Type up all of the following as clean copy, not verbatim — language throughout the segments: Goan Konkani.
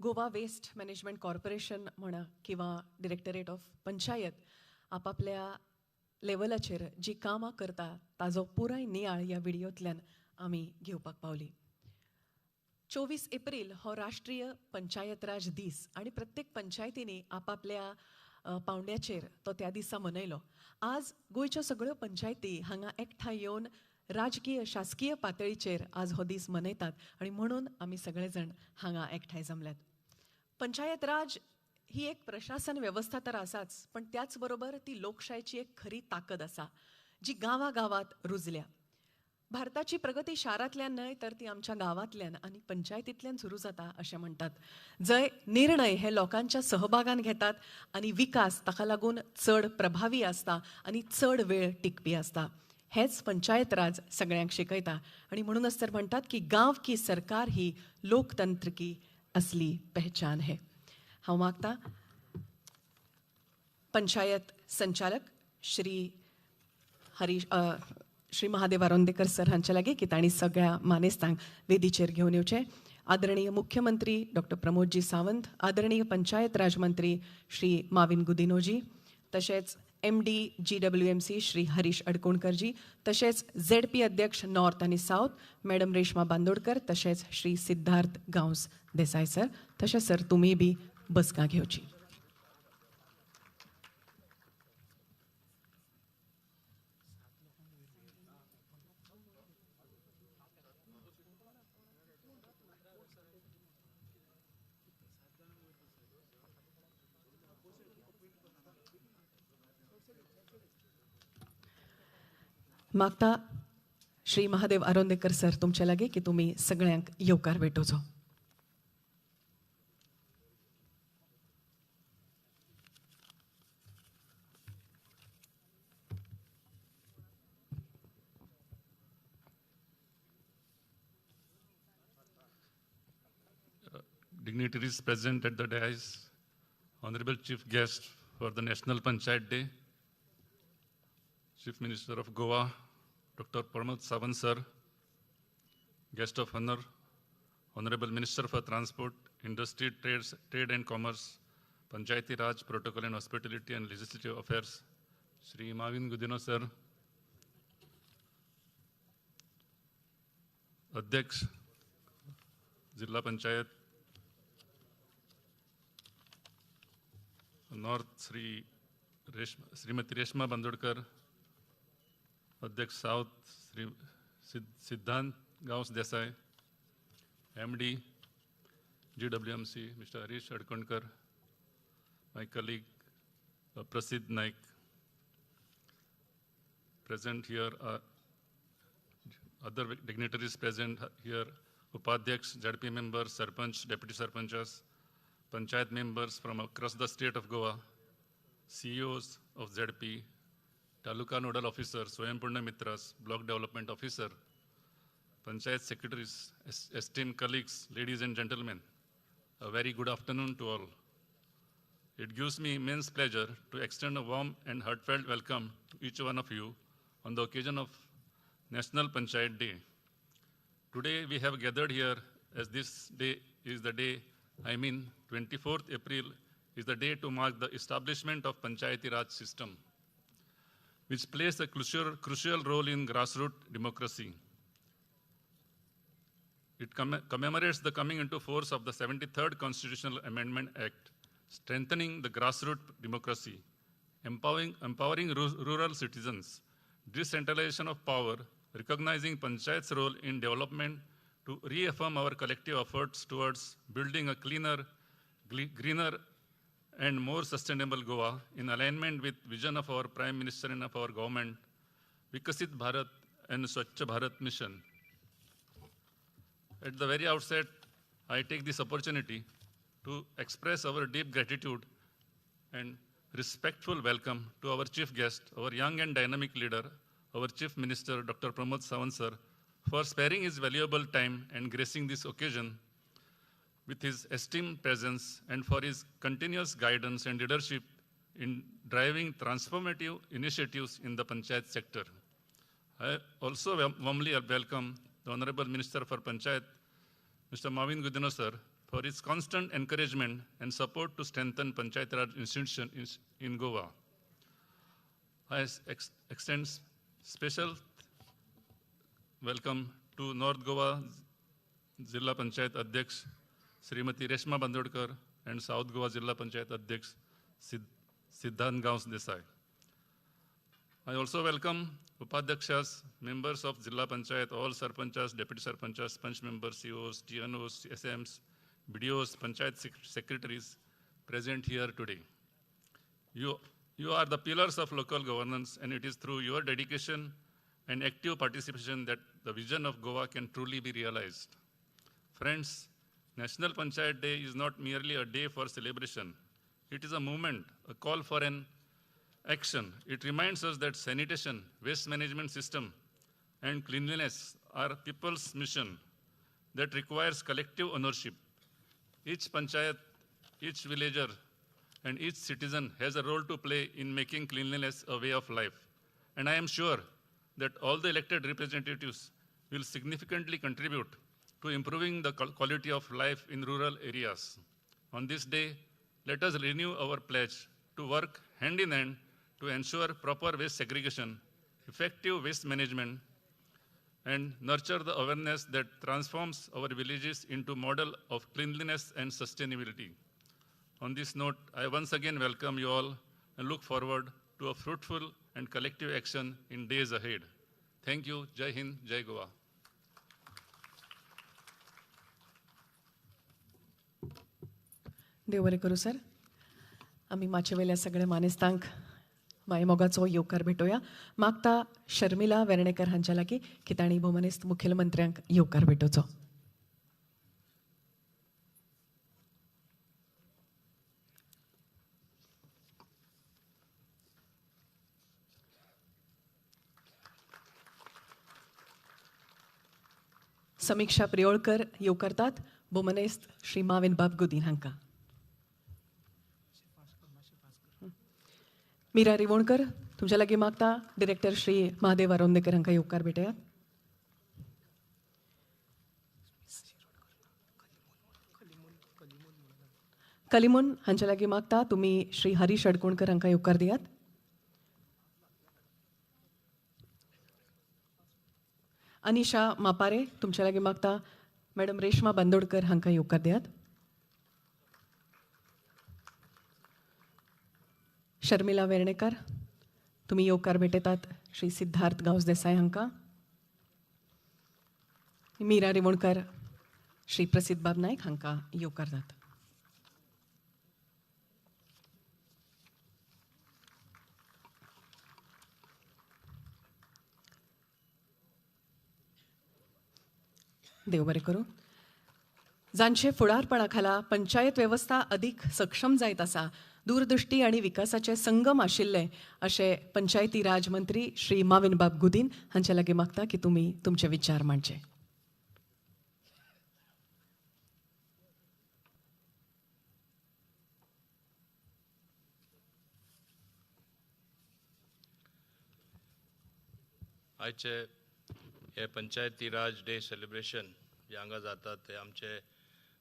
गोवा वेस्ट मॅनेजमेंट कॉर्पोरेशन म्हणा किंवा डिरेक्टरेट ऑफ पंचायत आपापल्या लेवलाचेर जी कामां करता ताजो पुराय नियाळ ह्या व्हिडियोंतल्यान आमी घेवपाक पावली. 24 एप्रील हो राष्ट्रीय पंचायत राज दीस आनी प्रत्येक पंचायतींनी आपापल्या पावंड्याचेर तो त्या दिसा मनयलो. आज गोंयच्यो सगळ्यो पंचायती हांगा एकठांय येवन राजकीय शासकीय पातळीचेर आज हो दीस मनयतात आनी म्हणून आमी सगळे जाण हांगा एकठांय जमल्यात. पंचायत राज ही एक प्रशासन वेवस्था तर आसाच, पण त्याच बरोबर ती लोकशायची एक खरी ताकद आसा जी गांवागांवात रुजल्या. भारताची प्रगती शारांतल्यान न्हय तर ती आमच्या गांवांतल्यान आनी पंचायतींतल्यान सुरू जाता अशें म्हणटात, जंय निर्णय हे लोकांच्या सहभागान घेतात आनी विकास ताका लागून चड प्रभावी आसता आनी चड वेळ टिकपी आसता. हेच पंचायत राज सगळ्यांक शिकयता आनी म्हणूनच तर म्हणटात की गांव की सरकार ही लोकतंत्र की असली पहचान है. हांव मागता पंचायत संचालक श्री हरीश श्री महादेव आरोंदेकर सर हांचे लागीं की तांणी सगळ्या मानेस्तांक वेदीचेर घेवन येवचें. आदरणीय मुख्यमंत्री डॉक्टर प्रमोदजी सावंत, आदरणीय पंचायत राज मंत्री श्री माविन गुदिनोजी, तशेंच MD GWMC Shri Harish अडकोणकरजी, तशेंच ZP अध्यक्ष नॉर्थ आनी सावथ मॅडम रेश्मा बांदोडकर, तशेंच श्री सिद्धार्थ गांवस देसाय सर, तशेंच सर तुमी बी बसका घेवची. मागता श्री महादेव आरोंदेकर सर तुमचे लागीं की तुमी सगळ्यांक येवकार भेटोवचो. Dignitaries present at the dais, Honorable Chief Guest for the National Panchayat Day, Chief Minister of Goa, Dr. Pramod Sawant sir, Guest of Honor, Honorable Minister for Transport, Industry, Trade and Commerce, Panchayati Raj, Protocol and Hospitality and Legislative Affairs, Shri Mauvin Godinho sir, Adhyaksh, Zilla Panchayat, North, Srimati Reshma Bandodkar, Adhyaksh South, Shri Siddhant Gawas Desai, MD, GWMC, Mr. Harish Adkonkar, my colleague Prasidh Naik. Present here are other dignitaries present here, Upadhyaksh, ZP members, Sarpanch, Deputy Sarpanchas, Panchayat members from across the state of Goa, CEOs of ZP, Taluka Nodal Officer, Swayampurna Mitras, Block Development Officer, Panchayat Secretaries, esteemed colleagues, ladies and gentlemen, a very good afternoon to all. It gives me immense pleasure to extend a warm and heartfelt welcome to each one of you on the occasion of National Panchayat Day. Today we have gathered here as this day is the day, I mean 24th April is the day to mark the establishment of Panchayati Raj system, which plays a crucial role in grassroots democracy. It commemorates the coming into force of the 73rd Constitutional Amendment Act, strengthening the grassroots democracy, empowering rural citizens, decentralization of power, recognizing Panchayat's role in development to reaffirm our collective efforts towards building a cleaner, greener, and more sustainable Goa in alignment with vision of our Prime Minister and of our government, Vikasit Bharat and Swachh Bharat mission. At the very outset, I take this opportunity to express our deep gratitude and respectful welcome to our chief guest, our young and dynamic leader, our Chief Minister, Dr. Pramod Sawant sir, for sparing his valuable time and gracing this occasion with his esteemed presence and for his continuous guidance and leadership in driving transformative initiatives in the Panchayat sector. I also warmly welcome the Honorable Minister for Panchayat, Mr. Mauvin Godinho sir, for his constant encouragement and support to strengthen Panchayat Raj institution in Goa. I extend special welcome to North Goa Zilla Panchayat Adhyaksh Srimati Reshma Bandodkar and South Goa Zilla Panchayat Adhyaksh Siddhant Gaons Desai. I also welcome Upadhyakshas, members of Zilla Panchayat, all Sarpanchas, Deputy Sarpanchas, Panch members, COs, TNOs, SMs, BDOs, Panchayat Secretaries present here today. You are the pillars of local governance, and it is through your dedication and active participation that the vision of Goa can truly be realized. Friends, National Panchayat Day is not merely a day for celebration. It is a movement, a call for an action. It reminds us that sanitation, waste management system, and cleanliness are people's mission that requires collective ownership. Each panchayat, each villager, and each citizen has a role to play in making cleanliness a way of life. And I am sure that all the elected representatives will significantly contribute to improving the quality of life in rural areas. On this day, let us renew our pledge to work hand in hand to ensure proper waste segregation, effective waste management, and nurture the awareness that transforms our villages into model of cleanliness and sustainability. On this note, I once again welcome you all and look forward to a fruitful and collective action in days ahead. Thank you. Jai Hind, Jai Goa. देव बरें करूं सर. आमी माचयेवेल्या सगळ्या मानेस्तांक मायमोगाचो येवकार भेटोवया. मागता शर्मिला वेर्णेकर हांच्या लागीं की तांणी भोवमानेस्त मुखेलमंत्र्यांक येवकार भेटोवचो. समीक्षा प्रियोळकर येवकारतात भोवमानेस्त श्री माविनबाब गुदीन हांकां. मीरा रिवोणकर तुमच्या लागीं मागता डिरेक्टर श्री महादेव आरोंदेकर हांकां येवकार भेटयात. कलिमुन हांच्या लागीं मागता तुमी श्री हरीश अडकोणकर हांकां येवकार दियात. अनिशा मापारे तुमच्या लागीं मागता मॅडम रेश्मा बांदोडकर हांकां येवकार दियात. शर्मिला वेर्णेकर तुमी येवकार भेटयतात श्री सिद्धार्थ गांवस देसाय हांकां. मीरा रिवोणकर श्री प्रसिद्ध बाब नायक हांकां येवकार दितात. देव बरें करूं. जांचे फुडारपणा खाला पंचायत वेवस्था अधिक सक्षम जायत आसा, दूरदृष्टी आनी विकासाचे संगम आशिल्ले अशे पंचायती राज मंत्री श्री माविनबाब गुदीन हांचे लागीं मागता की तुमी तुमचे विचार मांडचे. आयचे हे पंचायती राज डे सेलिब्रेशन जे हांगा जाता ते आमचे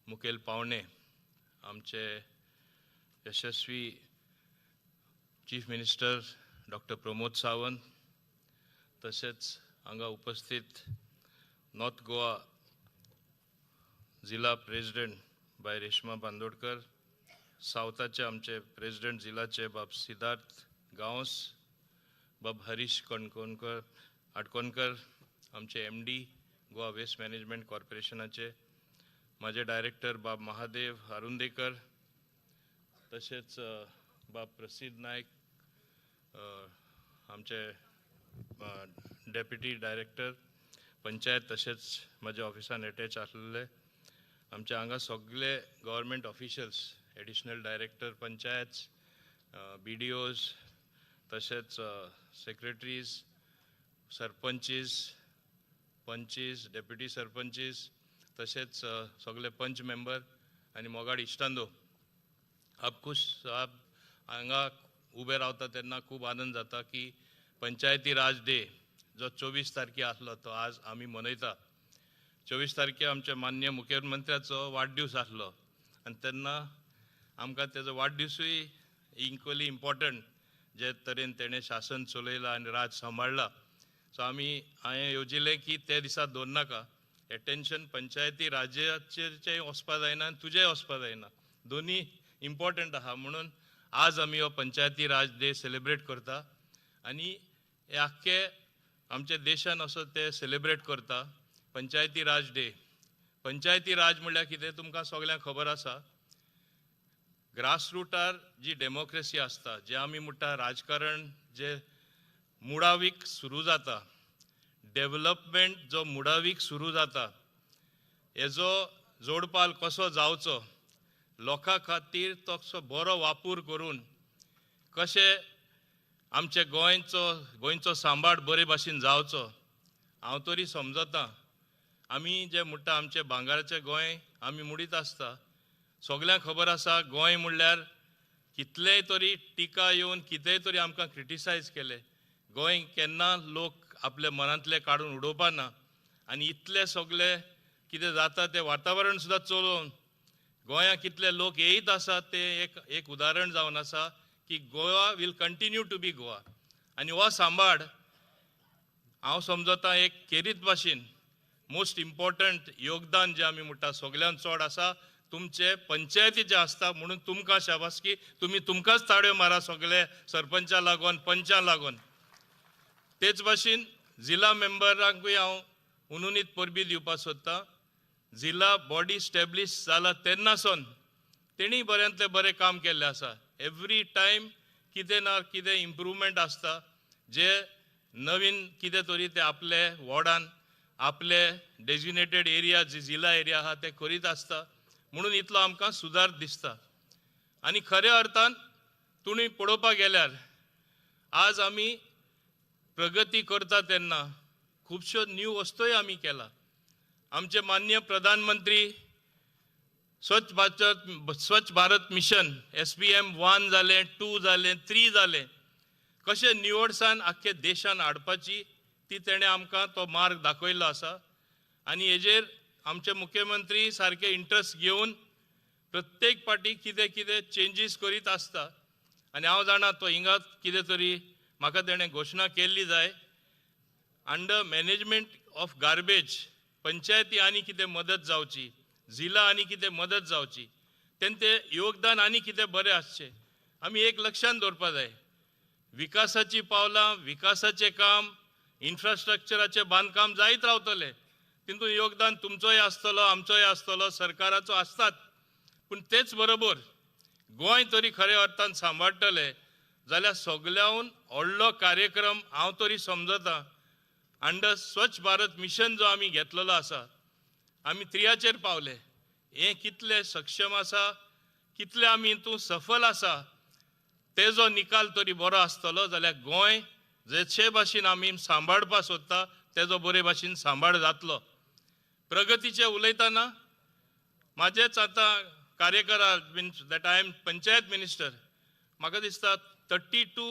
मुखेल पावणे आमचे यशस्वी chief minister doctor Pramod Sawant, तशेंच हांगा उपस्थित नॉर्थ गोवा जिल्हा प्रेसिडेंट बाय रेश्मा बांदोडकर, सावथाचे आमचे प्रेसिडेंट जिल्हाचे बाब सिद्धार्थ गांवस, बाब हरीश कणकोणकर आडकोणकर, आमचे MD Goa waste management कॉर्पोरेशनाचे म्हाजे डायरेक्टर बाब महादेव आरुंदेकर, तशेंच बाब प्रसिद्ध नायक आमचे डेप्युटी डायरेक्टर पंचायत, तशेंच म्हाज्या ऑफिसान एटॅच आसलेले आमचे हांगा सगळे government officials, additional director panchayat, BDOs, तशेंच सेक्रेटरीज, सरपंचीस, पंचीस, डेप्युटी सरपंचीस, तशेंच सगळे पंच मेंबर आनी मोगाड इश्टांदो, आप खूश आप हांगा उबे रावता तेन्ना खूब आनंद जाता की पंचायती राज डे जो 24 तारखे आसलो तो आज आमी मनयता. 24 तारखे आमच्या मान्य मुख्यमंत्र्याचो वाडदिवस आसलो. आनी तेन्ना आमकां तेजो वाडदिसूय इक्वली इम्पॉर्टंट, जे तरेन तेणें शासन चलयलां आनी राज सांबाळ्ळा. सो आमी हांवें येवजिलें की ते दिसा दवरनाका, एटेन्शन पंचायती राज्याचेरचें वचपा जायना आनी तुजेंय वचपा जायना, दोनी इम्पॉर्टंट आहा. म्हणून आज आमी हो पंचायती राज डे सेलिब्रेट करता आनी हे आख्खे आमच्या देशान असो ते सेलिब्रेट करता पंचायती राज डे. पंचायती राज म्हणल्यार कितें तुमकां सगल्यांक खबर आसा. ग्रासरुटार जी डेमोक्रेसी आसता, जे आमी म्हणटा राजकारण जे मुळावीक सुरू जाता, डेवलपमेंट जो मुळावीक सुरू जाता, हेजो जोडपाल कसो जावचो, लोकां खातीर तसो बरो वापर करून कशें आमचे गोंयचो सांबाळ बरे भाशेन जावचो. हांव तरी समजता आमी जे म्हणटा आमचें भांगराचें गोंय आमी मुडीत आसता, सगल्यांक खबर आसा गोंय म्हणल्यार कितलेय तरी टिका येवन कितेंय तरी आमकां क्रिटिसायज केलें, गोंय केन्ना लोक आपल्या मनांतलें काडून उडोवपा ना. आनी इतलें सगलें कितें जाता तें वातावरण सुद्दां चलोवन गोंया कितले लोक येयत आसा तें एक एक उदाहरण जावन आसा की Goa will continue to be Goa. आनी हो सांबाळ हांव समजता एक केरीत भाशेन मोस्ट इम्पॉर्टंट योगदान जें आमी म्हणटा सगल्यांत चड आसा तुमचे पंचायतीचें आसता. म्हणून तुमकां शाबासकी, तुमी तुमकांच ताळयो मारा सगळे सरपंचा लागून, पंचां लागून. तेच भाशेन जिल्ला मेंबरांकूय हांव उनुनीत परबी दिवपाक सोदतां. जिल्ला बॉडी स्टॅब्लिश जाला तेन्नासून तेणी बऱ्यांतलें बरें काम केल्लें आसा. एवरी टायम कितें ना कितें इम्प्रूवमेंट आसता, जे नवीन कितें तरी ते आपले वॉर्डान आपले डेजिग्नेटेड एरिया जी जिल्ला एरिया आहा ते करीत आसता. म्हणून इतलो आमकां सुदार दिसता. आनी खऱ्या अर्थान तुमी पळोवपाक गेल्यार आज आमी प्रगती करता तेन्ना खुबश्यो न्यू वस्तूय आमी केला. आमचे माननीय प्रधानमंत्री स्वच्छ भारत मिशन SPM 1 जालें, 2 जालें, 3 जालें, कशें निवडसान आख्खे देशान हाडपाची ती तेणें आमकां तो मार्ग दाखयल्लो आसा. आनी हेजेर आमचे मुख्यमंत्री सारके इंट्रस्ट घेवन प्रत्येक पार्टी कितें कितें चेंजीस करीत आसता. आनी हांव जाणा तो हिंगा कितें तरी म्हाका तेणें घोशणा केल्ली जाय अंडर मॅनेजमेंट ऑफ गार्बेज पंचायती आनी कितें मदत जावची, जिल्ला आनी कितें मदत जावची, तेंचें योगदान आनी कितें बरें आसचें. आमी एक लक्षांत दवरपा जाय, विकासाचीं पावलां, विकासाचें काम, इन्फ्रास्ट्रक्चराचें बांदकाम जायत रावतलें, तितून योगदान तुमचोय आसतलो, आमचोय आसतलो, सरकाराचो आसतात. पूण तेच बरोबर गोंय तरी खऱ्या अर्थान सांबाळटले जाल्यार सगल्याहून व्हडलो कार्यक्रम हांव तरी समजता अंडर स्वच्छ भारत मिशन जो आमी घेतलेलो आसा, आमी त्रियाचेर पावले. हें कितलें सक्षम आसा, कितलें आमी हितून सफल आसा तेजो निकाल तरी बरो आसतलो जाल्यार गोंय जशे भाशेन आमी सांबाळपाक सोदता तेजो बरे भाशेन सांबाळ जातलो. प्रगतीचें उलयतना म्हाजेच आतां कार्यकाळ means that I am panchayat minister, म्हाका दिसता 32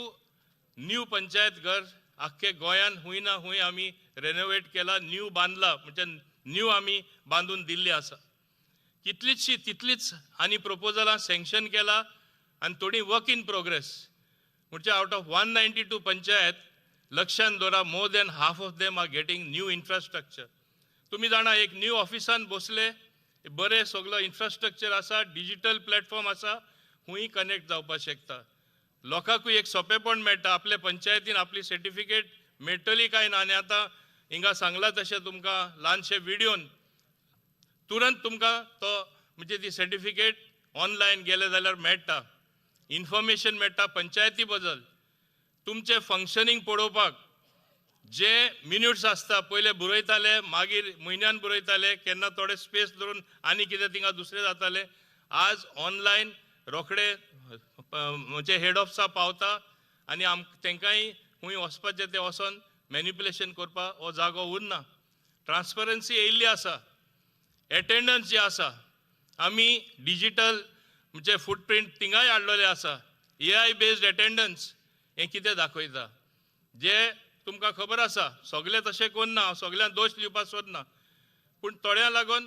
न्यू पंचायत घर आख्खे गोंयान हुंय ना हुंय आमी रेनोवेट केला, न्यू बांदला, म्हणजे न्यू आमी बांदून दिल्ली आसा. कितलीचशी तितलीच आनी प्रपोजलां सँक्शन केला आनी थोडी वर्क इन प्रोग्रेस. म्हणजे आउट ऑफ 192 पंचायत लक्षांत दवरा more than half of them are getting new infrastructure. तुमी जाणा एक न्यू ऑफिसान बसले, बरें सगलो इन्फ्रास्ट्रक्चर आसा, डिजिटल प्लॅटफॉर्म आसा, हुंय कनेक्ट जावपाक शकता. लोकांकूय एक सोंपेपण मेळटा, आपले पंचायतीन आपली सर्टिफिकेट मेळटली काय ना. आनी आतां हिंगा सांगलां तशें तुमकां ल्हानशे विडियोन तुरंत तुमकां तो म्हणजे ती सर्टिफिकेट ऑनलायन गेले जाल्यार मेळटा, इन्फॉर्मेशन मेळटा पंचायती बद्दल. तुमचें फंक्शनींग पळोवपाक जे मिन्यूट्स आसता पयले बरयताले, मागीर म्हयन्यान बरयताले, केन्ना थोडे स्पेस धरून आनी कितें थिंगा दुसरें जातालें. आज ऑनलायन रोखडे म्हणजे हेड ऑफिसा पावता आनी आम तांकांय खूंय वचपाचें तें वचोन मॅनिपुलेशन करपाक हो जागो उरना. ट्रान्सपरन्सी येयल्ली आसा, एटेंडन्स जी आसा आमी डिजिटल म्हणजे फुटप्रिंट थिंगाय हाडलेले आसा. AI based attendance हें कितें दाखयता जे तुमकां खबर आसा. सगळे तशें करना, हांव सगळ्यांक दोश दिवपाक सोदना, पूण थोड्यां लागून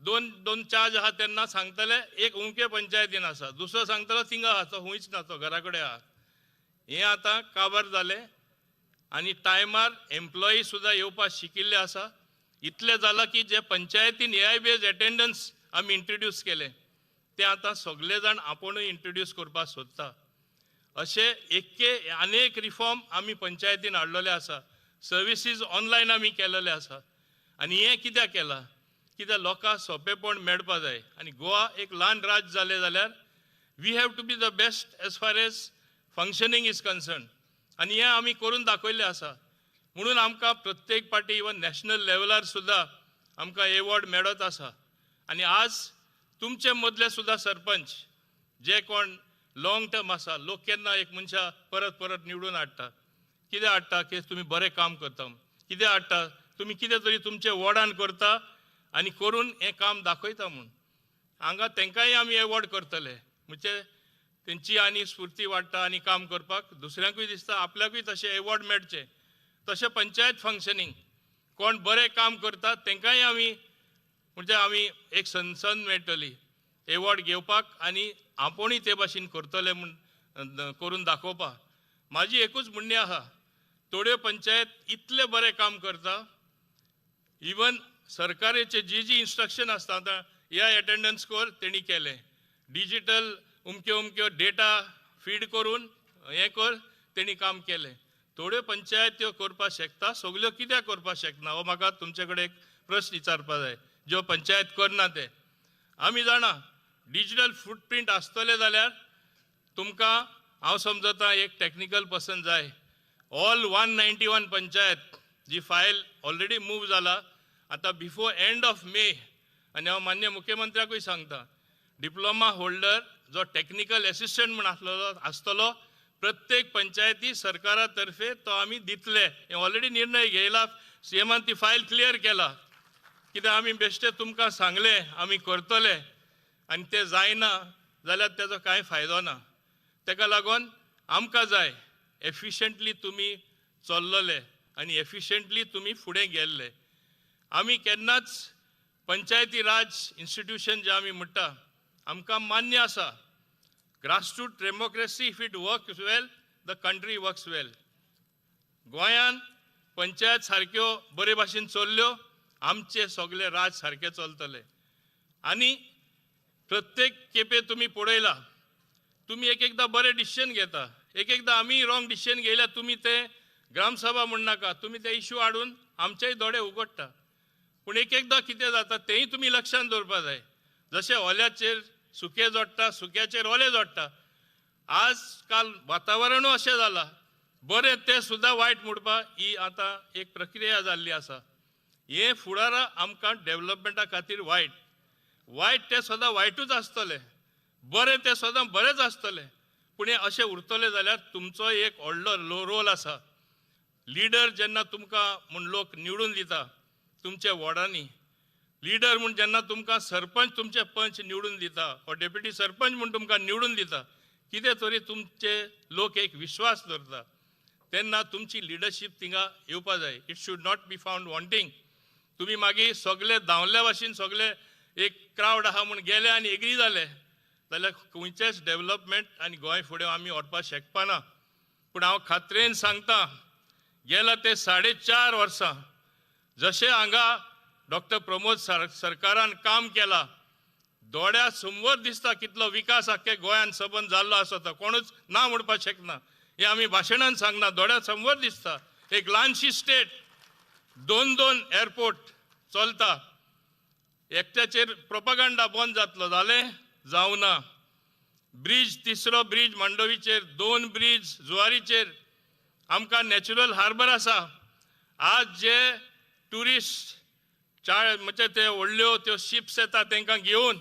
दोन दोन चार्ज आहा तेन्ना सांगतले एक उमके पंचायतीन आसा, दुसरो सांगतलो थिंगा आहा, तो हुंयच ना, तो घरा कडेन आहा. हें आतां काबार जालें आनी टायमार एम्प्लॉई सुद्दां येवपाक शिकिल्ले आसा. इतलें जालां की जे पंचायतीन AI based attendance आमी इंट्रोड्यूस केलें तें आतां सगळे जाण आपुणूय इंट्रोड्यूस करपाक सोदता. अशे एके अनेक रिफॉर्म आमी पंचायतीन हाडलेले आसा. सर्विसीज ऑनलायन आमी केलेले आसा. आनी हें कित्याक केलां? कित्याक लोकांक सोंपेपण मेळपा जाय. आनी गोवा एक ल्हान राज्य जालें जाल्यार we have to be the best as far as functioning is concern. आनी हें आमी करून दाखयल्लें आसा. म्हणून आमकां प्रत्येक पाटी इवन नॅशनल लेवलार सुद्दां आमकां एवॉर्ड मेळत आसा. आनी आज तुमचे मदले सुद्दां सरपंच जे कोण लॉंग टर्म आसा, लोक केन्ना एक मनशा परत परत निवडून हाडटा, कितें हाडटा की तुमी बरें काम करता, कितें हाडटा तुमी कितें तरी तुमचे वॉर्डान करता आनी करून हें काम दाखयता. म्हूण हांगा तांकांय आमी एवॉर्ड करतले, म्हणजे तेंची आनी स्फूर्ती वाडटा आनी काम करपाक दुसऱ्यांकूय दिसता आपल्याकूय तशें एवॉर्ड मेळचें. तशें पंचायत फंक्शनींग कोण बरें काम करता तांकांय आमी म्हणजे आमी एक संद मेळटली एवॉर्ड घेवपाक आनी आपुणूय ते भाशेन करतले म्हूण करून दाखोवपाक. म्हाजी एकूच म्हणणें आहा, थोड्यो पंचायत इतलें बरें काम करता, इवन सरकाराचे जी जी इन्स्ट्रक्शन आसता आतां एआय अटेंडन्स कर तेणी केलें, डिजिटल उमक्यो उमक्यो डेटा फीड करून हें कर तेणी काम केलें. थोड्यो पंचायत त्यो करपाक शकता, सगल्यो कित्याक करपाक शकना हो म्हाका तुमचे कडेन एक प्रश्न विचारपाक जाय. ज्यो पंचायत करना ते आमी जाणा डिजिटल फुटप्रिंट आसतले जाल्यार तुमकां हांव समजता एक टॅक्निकल पर्सन जाय. ऑल 191 पंचायत जी फायल ऑलरेडी मूव जाला आतां बिफोर एंड ऑफ मे. आनी हांव मान्य मुख्यमंत्र्याकूय सांगता, डिप्लोमा होल्डर जो टॅक्निकल एसिस्टंट म्हूण आसलेलो आसतलो प्रत्येक पंचायती सरकारा तर्फे तो आमी दितले. हें ऑलरेडी निर्णय घेयला, सीएमान ती फायल क्लियर केला. कित्याक आमी बेश्टे तुमकां सांगलें आमी करतले आनी तें जायना जाल्यार तेजो कांय फायदो ना. तेका लागून आमकां जाय एफिशंटली तुमी चल्लले आनी एफिशंटली तुमी फुडें गेल्ले. आमी केन्नाच पंचायती राज इन्स्टिट्यूशन जें आमी म्हणटा आमकां मान्य आसा. Grassroot democracy if it works well the country works well. गोंयान पंचायत सारक्यो बरे भाशेन चल्ल्यो, आमचे सगळे राज सारके चलतले. आनी प्रत्येक खेपे तुमी पळयला तुमी एक एकदां बरें डिसिजन घेता, एक एकदां आमी रॉंग डिसिजन घेयल्यार तुमी ते ग्रामसभा म्हणनाका, तुमी ते इशू हाडून आमचेय दोळे उगडटा. पूण एक एकदां कितें जाता तेंय तुमी लक्षांत दवरपा जाय. जशें ओल्याचेर सुकें जोडटा, सुक्याचेर ओलें जोडटा. आज काल वातावरणूय अशें जालां, बरें तें सुद्दां वायट म्हणपाक ही आतां एक प्रक्रिया जाल्ली आसा. हें फुडारा आमकां डेवलपमेंटा खातीर वायट, वायट तें सदां वायटूच आसतलें, बरें तें सदां बरेंच आसतलें. पूण हें अशें उरतलें जाल्यार तुमचो एक व्हडलो रोल आसा. लिडर जेन्ना तुमकां म्हूण लोक निवडून दिता तुमच्या वॉर्डांनी, लिडर म्हूण जेन्ना तुमकां सरपंच तुमचे पंच निवडून दिता वा डेप्युटी सरपंच म्हूण तुमकां निवडून दिता, कितें तरी तुमचे लोक एक विश्वास दवरता तेन्ना तुमची लिडरशीप थिंगा येवपा जाय. It should not be found wanting. तुमी मागीर सगळे धांवल्या भाशेन सगळे एक क्रावड आहा म्हूण गेले आनी एग्री जाले जाल्यार खंयचेच डेवलपमेंट आनी गोंय फुडें आमी व्हरपाक शकपाना. पूण हांव खात्रेन सांगता, गेला ते 4.5 वर्सां जशें हांगा डॉक्टर प्रमोद सरकारान काम केलां, दोळ्या समोर दिसता कितलो विकास आख्खे गोंयान सबंद जाल्लो आसा. तो कोणूच ना म्हणपाक शकना, हें आमी भाशणान सांगना, दोळ्या समोर दिसता. एक ल्हानशी स्टेट, 2-2 एअरपोर्ट चलता, एकट्याचेर प्रोपागंडा बंद जातलो जालें जावना. ब्रीज, तिसरो ब्रीज मांडवीचेर, 2 ब्रीज जुवारीचेर, आमकां नॅचरल हार्बर आसा. आज जे ट्युरिस्ट चार म्हणजे ते व्हडल्यो त्यो शिप्स येता तांकां घेवन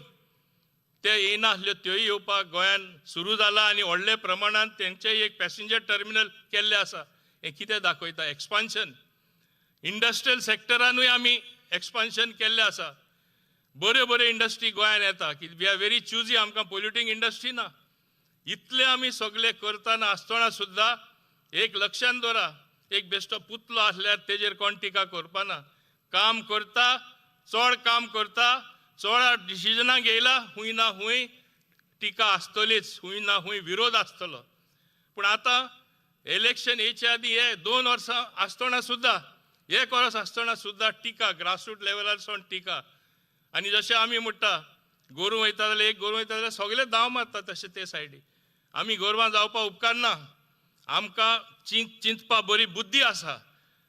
ते येयनासल्यो त्योय येवपाक गोंयान सुरू जाला आनी व्हडले प्रमाणान तेंचेय एक पॅसेंजर टर्मिनल केल्लें आसा. हें कितें दाखयता? एक्सपान्शन. इंडस्ट्रियल सेक्टरानूय आमी एक्सपान्शन केल्लें आसा. बऱ्यो बऱ्यो इंडस्ट्री गोंयान येता की we are very choosy, आमकां पोल्युटींग इंडस्ट्री ना. इतले आमी सगळे करतना आसतना सुद्दां एक लक्षान दवरा, एक बेश्टो पुतलो आसल्यार तेजेर कोण टिका करपाना. काम करता, चड काम करता, चड डिसिजनां घेयला हुंय ना हुंय टिका आसतलीच, हुंय ना हुंय विरोध आसतलो. पूण आतां इलेक्शन येयचे आदी हे 2 वर्सां आसतना सुद्दां, 1 वर्स आसतना सुद्दां टिका, ग्रासरूट लेवलार सावन टिका. आनी जशें आमी म्हणटा गोरूं वयता जाल्यार एक गोरूं वयता जाल्यार सगळे धांव मारता, तशें ते सायडी आमी गोरवां जावपाक उपकारना. आमकां चिंतपा बरी बुद्धी आसा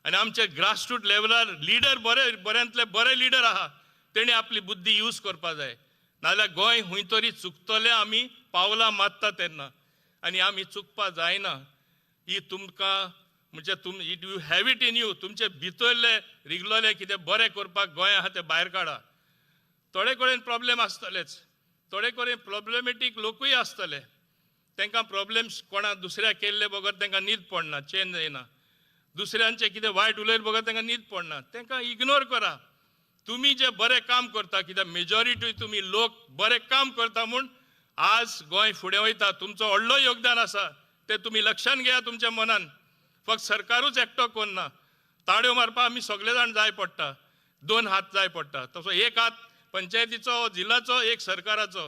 आनी आमचे ग्रासरूट लेवलार लिडर बरे, बऱ्यांतले बरे लिडर आहा, तेणी आपली बुद्धी यूज करपा जाय. नाजाल्यार गोंय हुंय तरी चुकतलें आमी पावलां मारता तेन्ना, आनी आमी चुकपा जायना. ही तुमकां म्हणजे you have it in you, तुमचे भितरले रिगलोले कितें बरें करपाक गोंय आहा तें भायर काडा. थोडे कडेन प्रॉब्लेम आसतलेच, थोडे कडेन प्रॉब्लेमेटीक लोकूय आसतले, तांकां प्रॉब्लेम्स कोणा दुसऱ्या केल्ले बगर तांकां न्हीद पडना, चेन जायना, दुसऱ्यांचें कितें वायट उलयले बगर तांकां न्हीद पडना, तांकां इग्नोर करा. तुमी जें बरें काम करता, कित्याक मेजॉरिटी तुमी लोक बरें काम करता म्हूण आज गोंय फुडें वयता. तुमचो व्हडलो योगदान आसा तें तुमी लक्षान घेया तुमच्या मनान. फक्त सरकारूच एकटो करना, ताळयो मारपाक आमी सगळे जाण जाय पडटा, 2 हात जाय पडटा. तसो एक हात पंचायतीचो, जिल्ल्याचो, एक सरकाराचो.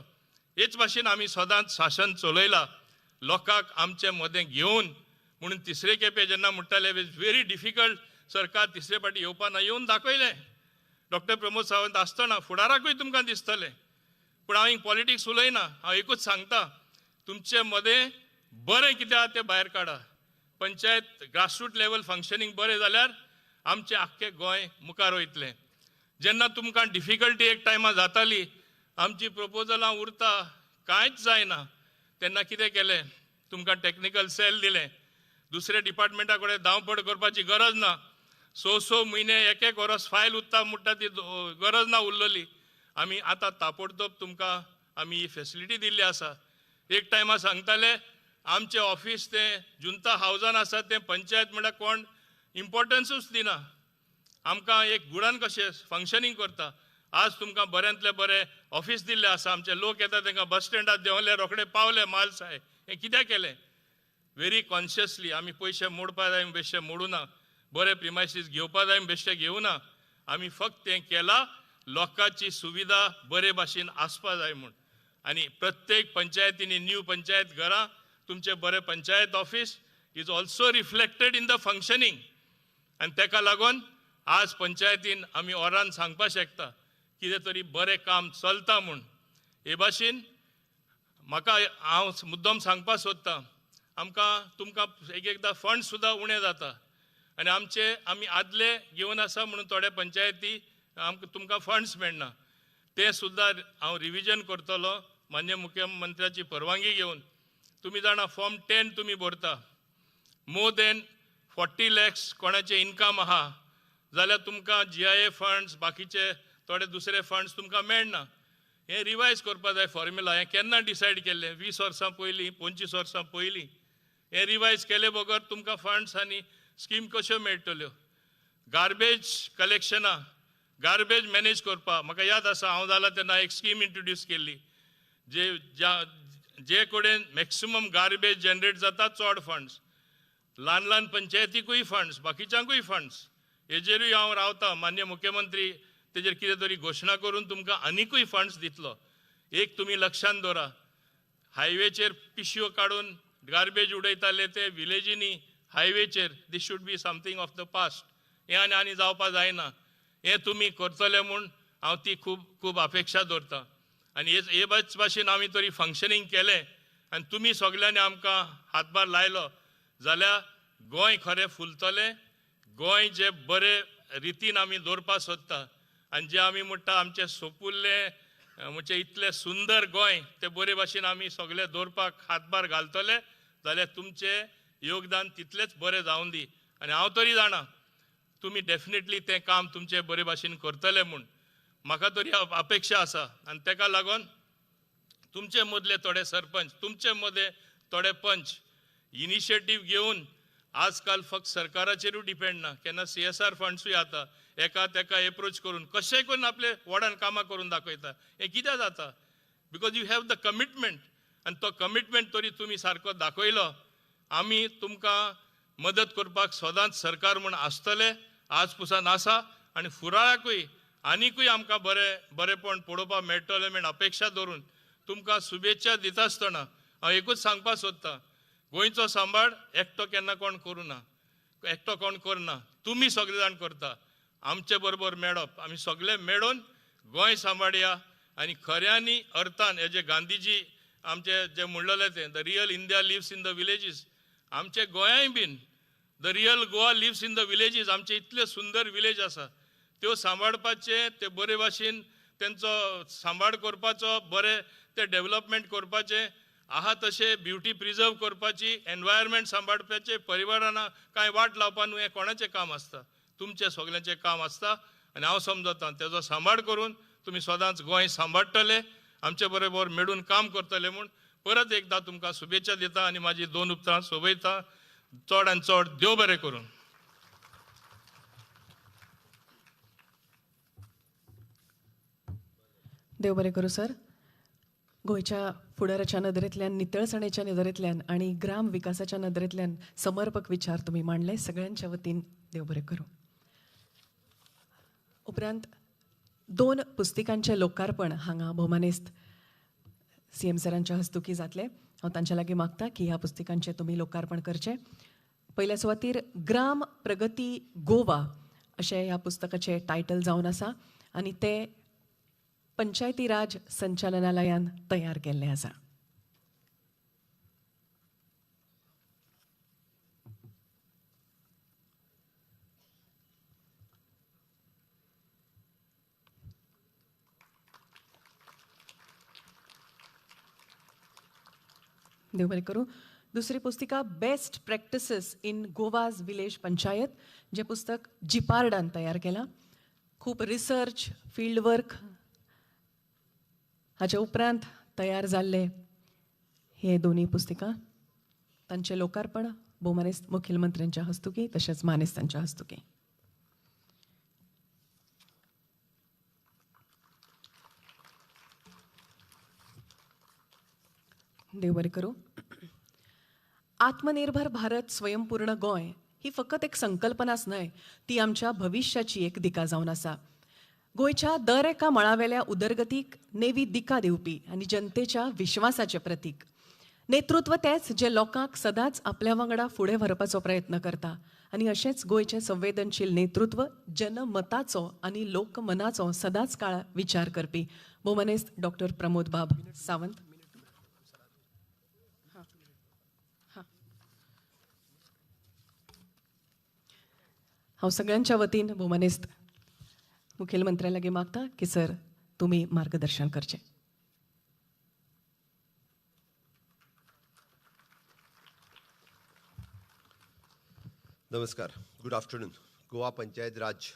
हेच भाशेन आमी सदांच शासन चलयलां लोकांक आमचे मदें घेवन. म्हणून तिसरे खेपे जेन्ना म्हणटाले it's very difficult, सरकार तिसरे फावटी येवपा ना, येवन दाखयलें. डॉक्टर प्रमोद सावंत आसतना फुडाराकूय तुमकां दिसतलें. पूण हांव पॉलिटिक्स उलयना, हांव एकूच सांगता, तुमचे मदें बरें कितें आहा तें भायर काडा. पंचायत ग्रासरूट लेवल फंक्शनींग बरें जाल्यार आमचें आख्खें गोंय मुखार वयतलें. जेन्ना तुमकां डिफिकल्टी एक टायमार जाताली, आमची प्रपोजलां उरता, कांयच जायना, तेन्ना कितें केलें, तुमकां टॅक्निकल सेल दिलें. दुसऱ्या डिपार्टमेंटा कडेन धांवपळ करपाची गरज ना. 6-6 म्हयने 1-1 वर्स फायल उरता म्हणटा ती गरज ना उरलेली. आमी आतां ताबडतोब तुमकां आमी ही फेसिलिटी दिल्ली आसा. एक टायमार सांगताले आमचें ऑफिस तें जुंता हावजान आसा, तें पंचायत म्हणल्यार कोण इम्पोर्टन्सूच दिना, आमकां एक गुडान कशें फंक्शनींग करता. आज तुमकां बऱ्यांतलें बरें ऑफिस दिल्लें आसा. आमचे लोक येता तांकां बस स्टँडार देंवले, रोखडे पावले मालसाय. हें कित्याक केलें? Very consciously. आमी पयशे मोडपा जाय बेश्टे मोडूना, बरे प्रिमायसीस घेवपा जाय बेश्टे घेवना. आमी फक्त तें केलां लोकांची सुविधा बरे भाशेन आसपा जाय म्हूण. आनी प्रत्येक पंचायतींनी न्यू पंचायत घरां, तुमचें बरें panchayat office is also reflected in the functioning. आनी ताका लागून आज पंचायतीन आमी ओरान सांगपाक शकता कितें तरी बरें काम चलता म्हूण. हे भाशेन म्हाका हांव मुद्दम सांगपाक सोदता, आमकां तुमकां एक एकदां फंड सुद्दां उणें जाता आनी आमचे आमी आदले घेवन आसा म्हणून थोड्या पंचायती आमकां तुमकां फंड्स मेळना, तें सुद्दां हांव रिविजन करतलो मान्य मुख्यमंत्र्याची परवानगी घेवन. तुमी जाणा फॉर्म 10 तुमी भरता, मोर देन 40 लॅक्स कोणाचें इनकम आहा जाल्यार तुमकां GIA funds, बाकीचे थोडे दुसरे फंड्स तुमकां मेळना. हें रिवायज करपा जाय फॉर्म्युला. हें केन्ना डिसायड केल्लें? 20 वर्सां पयलीं, 25 वर्सां पयलीं. हें रिवायज केले बगर तुमकां फंड्स आनी स्कीम कश्यो मेळटल्यो? गार्बेज कलेक्शनां, गार्बेज मॅनेज करपाक म्हाका याद आसा हांव जाला तेन्ना एक स्कीम इंट्रोड्यूस केल्ली, जे जे कडेन मॅक्सिमम गार्बेज जनरेट जाता चड फंड्स, ल्हान ल्हान पंचायतीकूय फंड्स, बाकीच्यांकूय फंड्स. हेजेरूय हांव रावता, मान्य मुख्यमंत्री तेजेर कितें तरी घोशणा करून तुमकां आनिकूय फंड्स दितलो. एक तुमी लक्षांत दवरा, हायवेचेर पिशव्यो काडून गार्बेज उडयताले ते विलेजींनी हायवेचेर, this should be something of the past. हें आनी आनी जावपा जायना. हें तुमी करतले म्हूण हांव ती खूब खूब अपेक्षा दवरता. आनी हे भाशेन आमी तरी फंक्शनींग केलें आनी तुमी सगल्यांनी आमकां हातभार लायलो जाल्यार गोंय खरें फुलतलें. गोंय जे बरे रितीन आमी दवरपाक सोदता आनी जे आमी म्हणटा आमचें सोपुल्लें म्हणजे इतलें सुंदर गोंय तें बरे भाशेन आमी सगळे दवरपाक हातभार घालतले जाल्यार तुमचें योगदान तितलेंच बरें जावं दी. आनी हांव तरी जाणा तुमी डेफिनेटली तें काम तुमचें बरे भाशेन करतले म्हूण म्हाका तरी अपेक्षा आसा. आनी ताका लागून तुमचे मदले थोडे सरपंच, तुमचे मदले थोडे पंच इनिशिएटीव घेवन आजकाल फक्त सरकाराचेरूय डिपेंड ना, केन्ना CSR फंड्सूय आता एका तेका एप्रोच करून कशेंय करून आपले वॉर्डान कामां करून दाखयता. हें कित्याक जाता? Because you have the commitment. आनी तो कमिटमेंट तरी तुमी सारको दाखयलो, आमी तुमकां मदत करपाक सदांच सरकार म्हूण आसतले, आज पुसान आसा आनी फुडाराकूय आनिकूय आमकां बरें बरेंपण पळोवपाक मेळटलें म्हण अपेक्षा दवरून तुमकां शुभेच्छा दिता आसतना हांव एकूच सांगपाक सोदतां, गोंयचो सांबाळ एकटो केन्ना कोण करूं ना, एकटो कोण करना, तुमी सगळे जाण करता. आमचे बरोबर मेळप, आमी सगळे मेळून गोंय सांबाळया आनी खऱ्यांनी अर्थान हे जे गांधीजी आमचे जे म्हणलेले तें the real India lives in the villages, आमचे गोंयांय बीन the real Goa lives in the villages. आमचे इतले सुंदर विलेज आसा, त्यो सांबाळपाचे, ते बरे भाशेन तेंचो सांबाळ करपाचो, बरे ते डेवलपमेंट करपाचे आहा तशें ब्युटी प्रिजर्व करपाची, एनवायरमेंट सांबाळपाचें, परिवारान कांय वाट लावपा न्हू, हें कोणाचें काम आसता, तुमचें सगल्यांचें काम आसता. आनी हांव समजता तेजो सांबाळ करून तुमी सदांच गोंय सांबाळटले, आमचे बरोबर मेळून काम करतले म्हूण परत एकदां तुमकां शुभेच्छा दिता आनी म्हाजी दोन उपरां सोबयता. चड आनी चड देव बरें करून. देव बरें करूं सर. गोंयच्या फुडाराच्या नदरेंतल्यान, नितळसाणेच्या नदरेंतल्यान आनी ग्राम विकासाच्या नदरेंतल्यान समर्पक विचार तुमी मांडले. सगळ्यांच्या वतीन देव बरें करूं. उपरांत दोन पुस्तिकांचें लोकार्पण हांगा भोवमानेस्त सीएम सरांच्या हस्तुकी जातलें. हांव तांच्या लागीं मागता की ह्या पुस्तिकांचें तुमी लोकार्पण करचें. पयल्या सुवातीर ग्राम प्रगती गोवा अशें ह्या पुस्तकाचें टायटल जावन आसा आनी तें पंचायती राज संचालनालयान तयार केल्लें आसा. देव बरें करूं. दुसरी पुस्तिका best practices in Goa's village panchayat, जें पुस्तक जिपार्डान तयार केलां. खूब रिसर्च, फिल्ड वर्क हाचे उपरांत तयार जाल्ले हे दोनूय पुस्तिका. तांचें लोकार्पण भोवमानेस्त मुखेलमंत्र्यांच्या हस्तुकी तशेंच मानेस्तांच्या हस्तुकी. देव बरें करूं. आत्मनिर्भर भारत स्वयंपूर्ण गोंय ही फकत एक संकल्पनाच न्हय, ती आमच्या भविश्याची एक दिका जावन आसा. गोंयच्या दर एका मळावेल्या उदरगतीक नेवी दिका दिवपी आनी जनतेच्या विश्वासाचें प्रतीक नेतृत्व तेंच जें लोकांक सदांच आपल्या वांगडा फुडें व्हरपाचो प्रयत्न करता आनी अशेंच गोंयचें संवेदनशील नेतृत्व जनमताचो आनी लोकमनाचो सदांच काळ विचार करपी भोवमानेस्त डॉक्टर प्रमोद बाब सावंत. हांव सगळ्यांच्या वतीन भोवमानेस्त मुखेलमंत्र्या लागीं मागता की सर तुमी मार्गदर्शन करचें. नमस्कार, गुड आफ्टरनून. गोवा पंचायत राज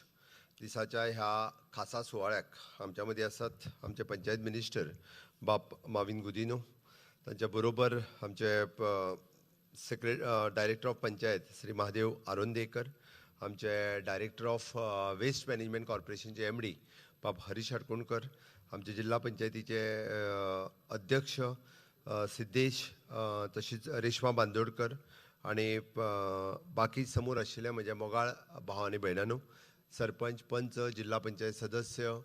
दिसाच्या ह्या खासा सुवाळ्याक आमच्या मदीं आसात आमचे पंचायत मिनिस्टर बाब माविन गुदिनो, तांच्या बरोबर आमचे director of panchayat Shri Mahadev Arondekar, आमचे डायरेक्टर ऑफ वेस्ट मॅनेजमेंट कॉर्पोरेशनचे एमडी बाब हरीश हडकोणकर, आमचे जिल्हा पंचायतीचे अध्यक्ष सिद्धेश, तशीच रेश्मा बांदोडकर आनी बाकी समोर आशिल्ले म्हज्या मोगाळ भाव आनी भयणांनो, सरपंच, पंच, जिल्हा पंचायत सदस्य,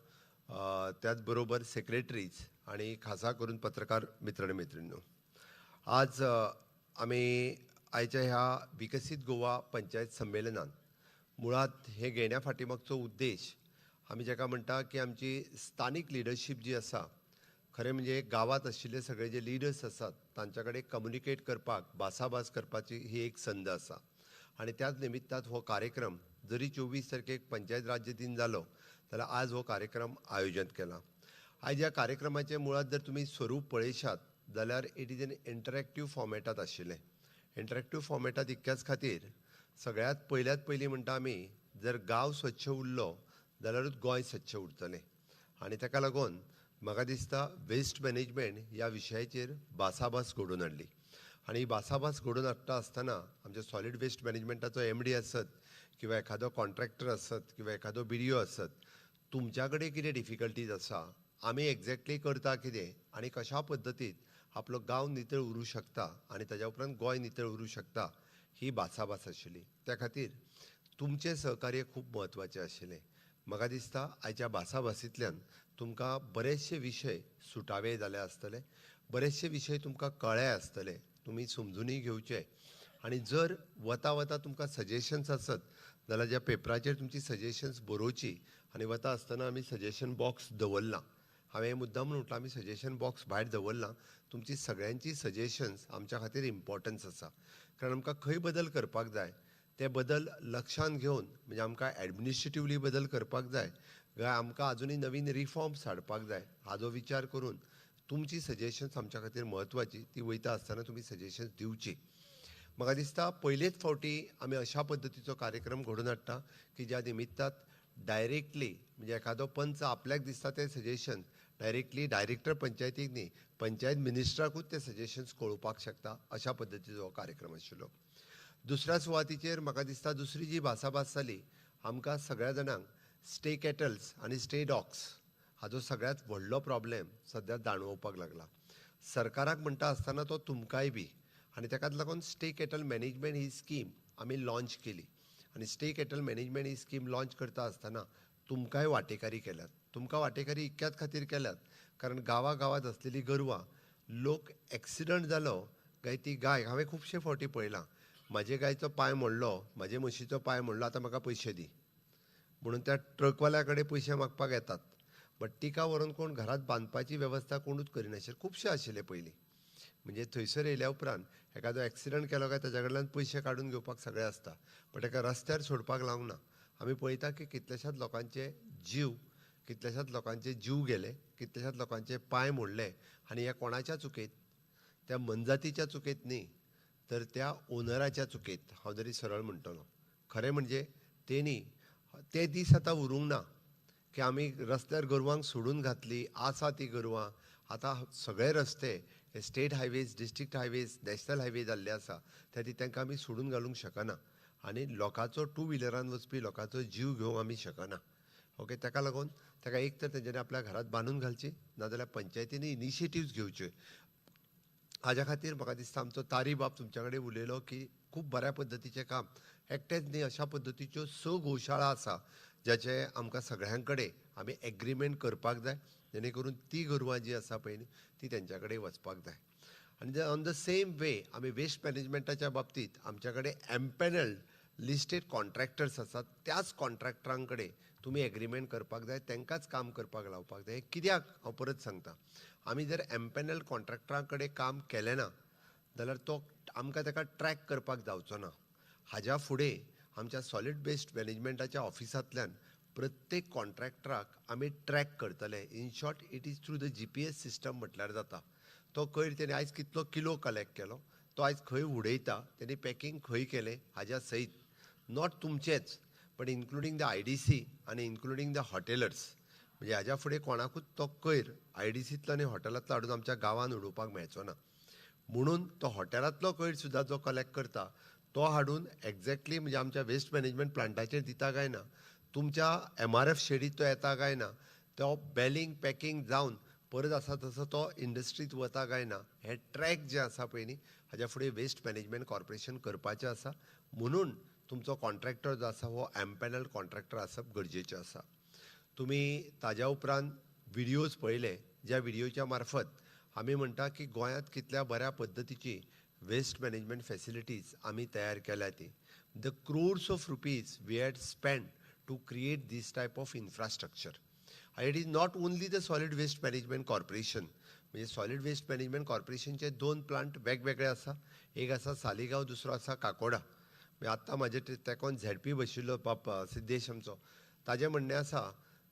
त्याच बरोबर सेक्रेटरीज आनी खासा करून पत्रकार मित्र आनी मैत्रिणींनो, आज आमी आयच्या ह्या विकसीत गोवा पंचायत संमेलनान मुळात हे घेण्या फाटीमागचो उद्देश आमी जाका म्हणटा की आमची स्थानीक लिडरशीप जी आसा, खरें म्हणजे गांवांत आशिल्ले सगळे जे लिडर्स आसात तांच्या कडेन कम्युनिकेट करपाक, भासाभास करपाची ही एक संद आसा. आनी त्याच निमित्तान हो कार्यक्रम जरी 24 तारखेक पंचायत राज्य दिन जालो जाल्यार आज हो कार्यक्रम आयोजन केला. आयज ह्या कार्यक्रमाचें मुळात जर तुमी स्वरूप पळयशात जाल्यार it is an interactive फॉर्मेटांत आशिल्लें. इंटरेक्टीव फॉर्मेटांत इतक्याच खातीर सगळ्यांत पयल्यात पयलीं म्हणटा आमी जर गांव स्वच्छ उरलो जाल्यारूच गोंय स्वच्छ उरतलें. आनी ताका लागून म्हाका दिसता वेस्ट मॅनेजमेंट ह्या विशयाचेर भासाभास घडोवन हाडली. आनी ही भासाभास घडोवन हाडटा आसतना आमच्या सॉलीड वेस्ट मॅनेजमेंटाचो एमडी आसत किंवा एखादो कॉन्ट्रॅक्टर आसत किंवा एखादो बीडीओ आसत, तुमच्या कडेन कितें डिफिकल्टीज आसा, आमी एक्झॅक्टली करता कितें आनी कशा पद्दतीन आपलो गांव नितळ उरूं शकता आनी ताज्या उपरांत गोंय नितळ उरूं शकता, ही भासाभास आशिल्ली. त्या खातीर तुमचें सहकार्य खूब म्हत्वाचें आशिल्लें. म्हाका दिसता आयच्या भासाभासींतल्यान तुमकां बरेचशे विशय सुटावे जाले आसतले, बरेचशे विशय तुमकां कळ्ळे आसतले, तुमी समजुनूय घेवचे. आनी जर वता वता तुमकां सजेशन्स आसत जाल्यार ज्या पेपराचेर तुमची सजेशन्स बरोवची आनी वता आसतना आमी सजेशन बॉक्स दवरलां. हांवें मुद्दाम म्हटलां आमी सजेशन बॉक्स भायर दवरलां. तुमची सगळ्यांची सजेशन्स आमच्या खातीर इम्पॉर्टन्स आसा, कारण आमकां खंय बदल करपाक जाय ते बदल लक्षांत घेवन, म्हणजे आमकां एडमिनिस्ट्रेटिवली बदल करपाक जाय काय आमकां आजुनूय नवीन रिफॉर्म्स हाडपाक जाय हाजो विचार करून तुमची सजेशन्स आमच्या खातीर म्हत्वाची. ती वयता आसतना तुमी सजेशन्स दिवची. म्हाका दिसता पयलेच फावटी आमी अशा पद्दतीचो कार्यक्रम घडोवन हाडटा की ज्या निमित्तात डायरेक्टली म्हणजे एखादो पंच आपल्याक दिसता तें सजेशन डायरेक्टली डायरेक्टर पंचायतीक न्ही, पंचायत मिनिस्टराकूच ते सजेशन्स कळोवपाक शकता अशा पद्दतीचो हो कार्यक्रम आशिल्लो. दुसऱ्या सुवातीचेर म्हाका दिसता दुसरी जी भासाभास जाली, आमकां सगळ्या जाणांक स्टे कॅटल्स आनी स्टे डॉग्स हाजो सगळ्यांत व्हडलो प्रॉब्लेम सद्या जाणवपाक लागला. सरकाराक म्हणटा आसतना तो तुमकांय बी, आनी ताकाच लागून स्टे कॅटल मॅनेजमेंट ही स्कीम आमी लॉंच केली. आनी स्टे कॅटल मॅनेजमेंट ही स्कीम लॉंच करता आसतना तुमकांय वांटेकारी केल्यात. तुमकां वांटेकारी इतक्याच खातीर केल्यात कारण गांवा गांवांत आसलेली गोरवां, लोक एक्सिडंट जालो काय ती गाय, हांवें खुबशे फावटी पळयलां, म्हाजे गायचो पांय मोडलो, म्हाजे म्हशीचो पांय मोडलो, आतां म्हाका पयशे दी म्हणून त्या ट्रकवाल्या कडेन पयशे मागपाक येतात. बट तिका व्हरून कोण घरांत बांदपाची वेवस्था कोणूच करिनाशिल्ले, खुबशे आशिल्ले पयलीं. म्हणजे थंयसर येयल्या उपरांत एखादो एक्सिडंट केलो काय ताच्या कडल्यान पयशे काडून घेवपाक सगळें आसता, बट ताका रस्त्यार सोडपाक लावंक ना. आमी पळयता की कितल्याशाच लोकांचे जीव, कितल्याशाच लोकांचे जीव गेले, कितल्याशाच लोकांचे पांय मोडले. आनी ह्या कोणाच्या चुकेत? त्या मनजातीच्या चुकेत न्ही, तर त्या ओनराच्या चुकेत. हांव जरी सरळ म्हणटलो, खरें म्हणजे तेणी ते दीस आतां उरूंक ना की आमी रस्त्यार गोरवांक सोडून घातली आसा ती गोरवां. आतां सगळे रस्ते हे state highways, district highways, national highway जाल्ले आसा, त्या खातीर तांकां आमी सोडून घालूंक शकना आनी लोकांचो टू व्हिलरान वचपी लोकांचो जीव घेवंक आमी शकना. ओके, ताका लागून ताका एक तर तेंच्यांनी आपल्या घरांत बांदून घालची, नाजाल्यार पंचायतींनी इनिशिएटिव्स घेवच्यो. हाज्या खातीर म्हाका दिसता आमचो तारी बाब तुमच्या कडेन उलयलो की खूब बऱ्या पद्दतीचें काम, एकटेंच न्ही, अशा पद्दतीच्यो 6 गोशाळा आसा ज्याचे आमकां सगळ्यां कडेन आमी एग्रीमेंट करपाक जाय, जेणे करून ती गोरवां जी आसा पळय न्ही ती तेंच्या कडेन वचपाक जाय. आनी ऑन the same वे आमी वेस्ट मॅनेजमेंटाच्या बाबतींत आमच्या कडेन एम्पॅनल्ड लिस्टेड कॉन्ट्रॅक्टर्स आसात, त्याच कॉन्ट्रॅक्टरां कडेन तुमी एग्रीमेंट करपाक जाय, तांकांच काम करपाक लावपाक जाय. कित्याक हांव परत सांगता, आमी जर एम्पॅनल कॉन्ट्रॅक्टरां कडेन काम केलें ना जाल्यार तो आमकां ताका ट्रॅक करपाक जावचो ना. हाज्या फुडें आमच्या सॉलीड वेस्ट मॅनेजमेंटाच्या ऑफिसांतल्यान प्रत्येक कॉन्ट्रॅक्टराक आमी ट्रॅक करतले. In short, it is through the GPS system म्हटल्यार जाता. तो कोयर तेणी आयज कितलो किलो कलेक्ट केलो, तो आयज खंय उडयता, तेणी पॅकींग खंय केलें, हाज्या सयत not तुमचेच but including the IDC आनी इन्क्लुडींग the हॉटेलर्स. म्हणजे हाज्या फुडें कोणाकूच तो कोयर आयडीसींतलो आनी हॉटेलांतलो हाडून आमच्या गांवांत उडोवपाक मेळचो ना. म्हणून तो हॉटेलांतलो कोयर सुद्दां जो कलेक्ट करता तो हाडून एग्जॅक्टली म्हणजे आमच्या वेस्ट मॅनेजमेंट प्लांटाचेर दिता काय ना, तुमच्या एमआरएफ शेडीत तो येता काय ना, तो बेलिंग पॅकींग जावन परत आसा तसो तो इंडस्ट्रीत वता काय ना, हे ट्रॅक जे आसा पळय न्ही हाज्या फुडें वेस्ट मॅनेजमेंट कॉर्पोरेशन करपाचें आसा. म्हणून तुमचो कॉन्ट्रॅक्टर जो आसा हो एम्पॅनल कॉन्ट्रॅक्टर आसप गरजेचें आसा. तुमी ताज्या उपरांत विडियोज पळयले, ज्या विडियोच्या मार्फत आमी म्हणटा की गोंयांत कितल्या बऱ्या पद्दतीची वेस्ट मॅनेजमेंट फॅसिलिटीज आमी तयार केल्या. ती the crores of rupees we had spend to create this type of infrastructure. It is not only the solid waste management corporation, म्हणजे सॉलीड वेस्ट मॅनेजमेंट कॉर्पोरेशनचे 2 प्लांट वेगवेगळे आसा, एक आसा सालिगांव, दुसरो आसा काकोडा. म्हणजे आत्तां म्हाजे तेकोन झेडपी बशिल्लो बाप सिद्धेश आमचो, ताजें म्हणणें आसा,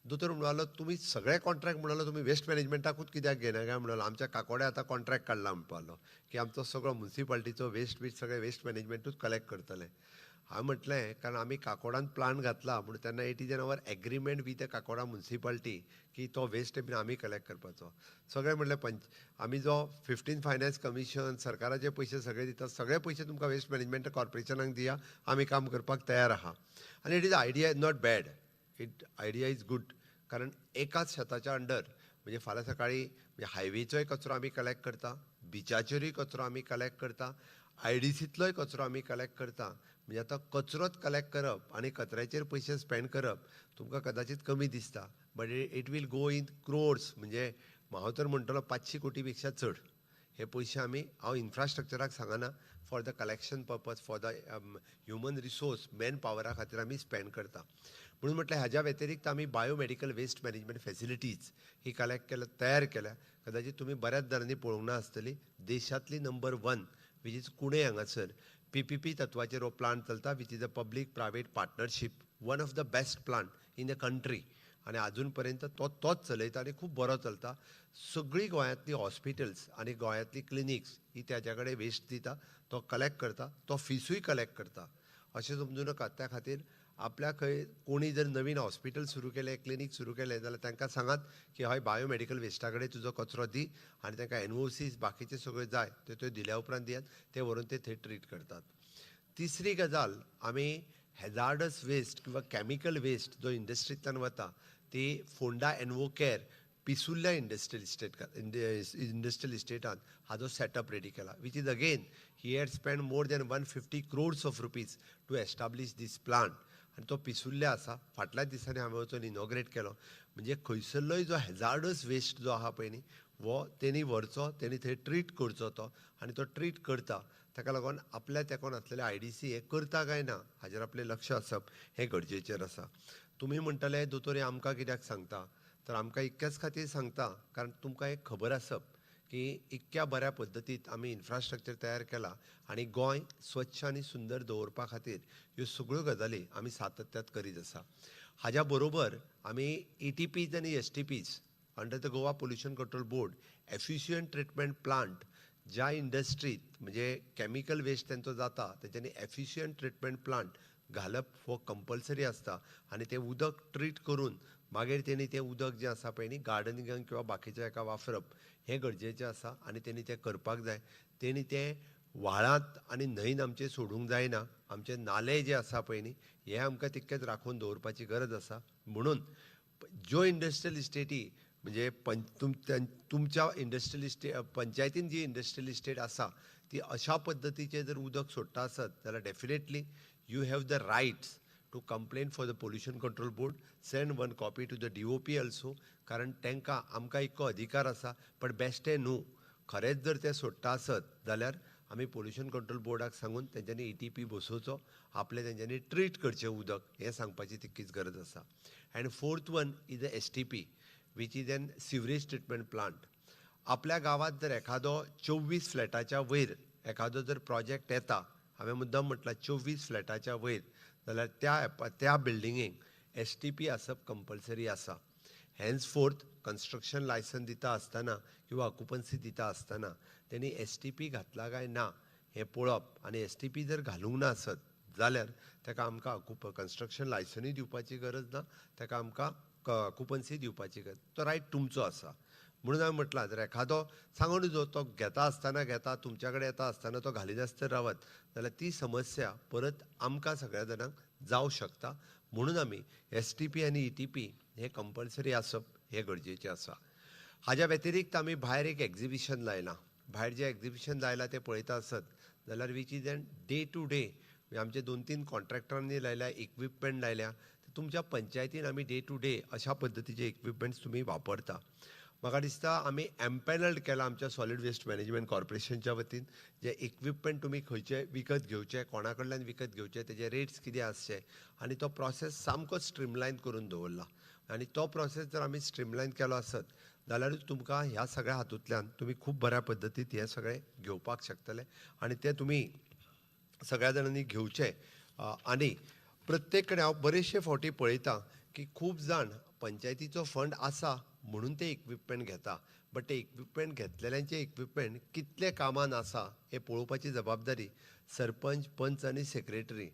दोतोर म्हणलो तुमी सगळे कॉन्ट्रॅक्ट म्हणलो तुमी वेस्ट मॅनेजमेंटाकूच कित्याक घेना काय म्हणलो, आमच्या काकोड्या आतां कॉन्ट्रॅक्ट काडला म्हणपालो की आमचो सगळो मुन्सिपाल्टीचो वेस्ट बीट सगळे वेस्ट मॅनेजमेंटूच कलेक्ट करतले. हांवें म्हटलें कारण आमी काकोडान प्लांट घातला म्हणून तेन्ना it is an our agreement with the Kakoda municipality की तो वेस्ट बीन आमी कलेक्ट करपाचो. सगळें म्हटलें पंच आमी जो 15 फायनान्स कमिशन सरकाराचे पयशे सगळे दिता, सगळे पयशे तुमकां वेस्ट मॅनेजमेंट कॉर्पोरेशनाक दिया, आमी काम करपाक तयार आहा. आनी it is idea not bad, it idea is good, कारण एकाच शेताच्या अंडर म्हणजे फाल्यां सकाळीं म्हणजे हायवेचोय कचरो आमी कलेक्ट करता, बिचाचेरूय कचरो आमी कलेक्ट करता, आयडीसींतलोय कचरो आमी कलेक्ट करता. म्हणजे आतां कचरोच कलेक्ट करप आनी कचऱ्याचेर पयशे स्पेंड करप तुमकां कदाचित कमी दिसता, but it will go in crores. म्हणजे हांव तर म्हणटलो 500 कोटी पेक्षा चड हे पयशे आमी, हांव इन्फ्रास्ट्रक्चराक सांगना, for the collection purpose, for the human resource, man Pawara खातीर आमी स्पेंड करता. म्हणून म्हटल्यार हाज्या व्यतिरिक्त आमी बायोमेडिकल वेस्ट मॅनेजमेंट फॅसिलिटीज ही कलेक्ट केल्या, तयार केल्या. कदाचित तुमी बऱ्याच जाणांनी पळोवंक ना आसतली, देशांतली नंबर 1 which is Kune हांगासर PPP तत्वाचेर हो प्लांट चलता, which is a public private partnership, one of the best plant in the country. आनी आजून पर्यंत तो तोच चलयता आनी खूब बरो चलता. सगळीं गोंयांतलीं हॉस्पिटल्स आनी गोंयांतलीं क्लिनिक्स ही ताच्या कडेन वेस्ट दिता, तो कलेक्ट करता, तो फिसूय कलेक्ट करता. अशें समजूं नाका. त्या खातीर आपल्या खंय कोणी जर नवीन हॉस्पिटल सुरू केलें, क्लिनीक सुरू केलें जाल्यार तांकां सांगात की हय बायोमेडिकल वेस्टा कडेन तुजो कचरो दी आनी तांकां एनओसीस बाकीचे सगळे जाय ते त्यो दिल्या उपरांत दियात, ते व्हरून ते थंय ट्रीट करतात. तिसरी गजाल, आमी हॅजार्डस वेस्ट किंवा कॅमिकल वेस्ट जो इंडस्ट्रींतल्यान वता ती फोंडा एनवो केअर पिसुल्ल्या इंडस्ट्रियल इस्टेटान हाजो सेटअप रेडी केला, which is again he had spend more than 150 crores of rupees to establish this plant. आनी तो पिसुल्ल्या आसा. फाटल्या दिसांनी हांवें वचून इनॉग्रेट केलो. म्हणजे खंयसरलोय जो हॅजार्डस वेस्ट जो आहा पळय न्ही, हो तेणी व्हरचो, तेणी थंय ट्रीट करचो तो, आनी तो ट्रीट करता. ताका लागून आपल्या तेंकोन आसलेले आयडीसी हे करता काय ना हाजेर आपलें लक्ष आसप हें गरजेचें आसा. तुमी म्हणटले दोतोर हें आमकां कित्याक सांगता, तर आमकां इतक्याच खातीर सांगता कारण तुमकां एक खबर आसप की इतक्या बऱ्या पद्दतीत आमी इन्फ्रास्ट्रक्चर तयार केला आनी गोंय स्वच्छ आनी सुंदर दवरपा खातीर ह्यो सगळ्यो गजाली आमी सातत्यात करीत आसा. हाज्या बरोबर आमी ETPs आनी STPs under the Goa pollution control board effluent treatment plant ज्या इंडस्ट्रीत म्हणजे कॅमिकल वेस्ट तेंचो जाता तेंच्यांनी एफिशियंट ट्रिटमेंट प्लांट घालप हो कंपल्सरी आसता आनी तें उदक ट्रीट करून मागीर तेणी तें उदक जें आसा पळय न्ही गार्डनिंगाक किंवा बाकीच्या हेका वापरप हें गरजेचें आसा आनी तेणी तें करपाक जाय. तेणी तें व्हाळांत आनी न्हंयन आमचें सोडूंक जायना. आमचे नाले जे आसा पळय न्ही हे आमकां तितकेच राखून दवरपाची गरज आसा. म्हणून ज्यो इंडस्ट्रियल इस्टेटी म्हणजे तुमच्या इंडस्ट्रियल इस्टेट पंचायतीन जी इंडस्ट्रियल इस्टेट आसा ती अशा पद्दतीचें जर उदक सोडटा आसत जाल्यार definitely you have the rights to complain for the pollution control board, send one copy to the DOP also, कारण तांकां आमकां इतको अधिकार आसा. पण बेश्टें न्हू, खरेंच जर ते सोडटा आसत जाल्यार आमी पोल्युशन कंट्रोल बोर्डाक सांगून तेंच्यांनी ETP बसोवचो, आपलें तेंच्यांनी ट्रीट करचें उदक, हें सांगपाची तितकीच गरज आसा. And fourth one is the STP which is an sewerage treatment plant. आपल्या गांवांत जर एखादो 24 फ्लॅटाच्या वयर एखादो जर प्रोजेक्ट येता, हांवें मुद्दम म्हटलां 24 फ्लॅटाच्या वयर, जाल्यार त्या बिल्डिंगेक STP आसप कंपल्सरी आसा. हेन्स फोर्थ कन्स्ट्रक्शन लायसन दिता आसतना किंवा ऑक्युपन्सी दिता आसतना तेणी STP घातला काय ना हें पळोवप आनी STP जर घालूंक ना आसत जाल्यार ताका आमकां कन्स्ट्रक्शन लायसनूय दिवपाची गरज ना, ताका आमकां ऑक्युपन्सी दिवपाची गरज, तो रायट तुमचो आसा. म्हणून हांवें म्हटलां जर एखादो सांगून जो तो घेता आसतना घेता, तुमच्या कडेन येता आसतना तो घालिनासतना रावत जाल्यार ती समस्या परत आमकां सगळ्या जाणांक जावं शकता. म्हणून आमी STP आनी ETP हे कंपल्सरी आसप हें गरजेचें आसा. हाज्या व्यतिरिक्त आमी भायर एक एक्झिबिशन लायलां. भायर जें एक्झिबिशन लायलां तें पळयता आसत जाल्यार which is an day to day, आमचे 2-3 कॉन्ट्रॅक्टरांनी लायल्या, इक्विपमेंट लायल्या. तुमच्या पंचायतीन आमी डे टू डे अशा पद्दतीचे इक्विपमेंट्स तुमी वापरता. म्हाका दिसता आमी एम्पॅनल्ड केला आमच्या सॉलीड वेस्ट मॅनेजमेंट कॉर्पोरेशनच्या वतीन, जे इक्विपमेंट तुमी खंयचे विकत घेवचे, कोणा कडल्यान विकत घेवचे, तेजे रेट्स कितें आसचे आनी तो प्रोसेस सामको स्ट्रीमलायन करून दवरला. आनी तो प्रोसेस जर आमी स्ट्रीमलायन केलो आसत जाल्यारूच तुमकां ह्या सगळ्या हातूंतल्यान तुमी खूब बऱ्या पद्दतीत हें सगळें घेवपाक शकतले आनी तें तुमी सगळ्या जाणांनी घेवचें. आनी प्रत्येक कडेन हांव बरेचशे फावटी पळयतां की खूब जाण पंचायतीचो फंड आसा म्हणून ते इक्विपमेंट घेता, बट ते इक्विपमेंट घेतलेल्यांचे इक्विपमेंट कितले कामान आसा हें पळोवपाची जबाबदारी सरपंच, पंच आनी सेक्रेटरी.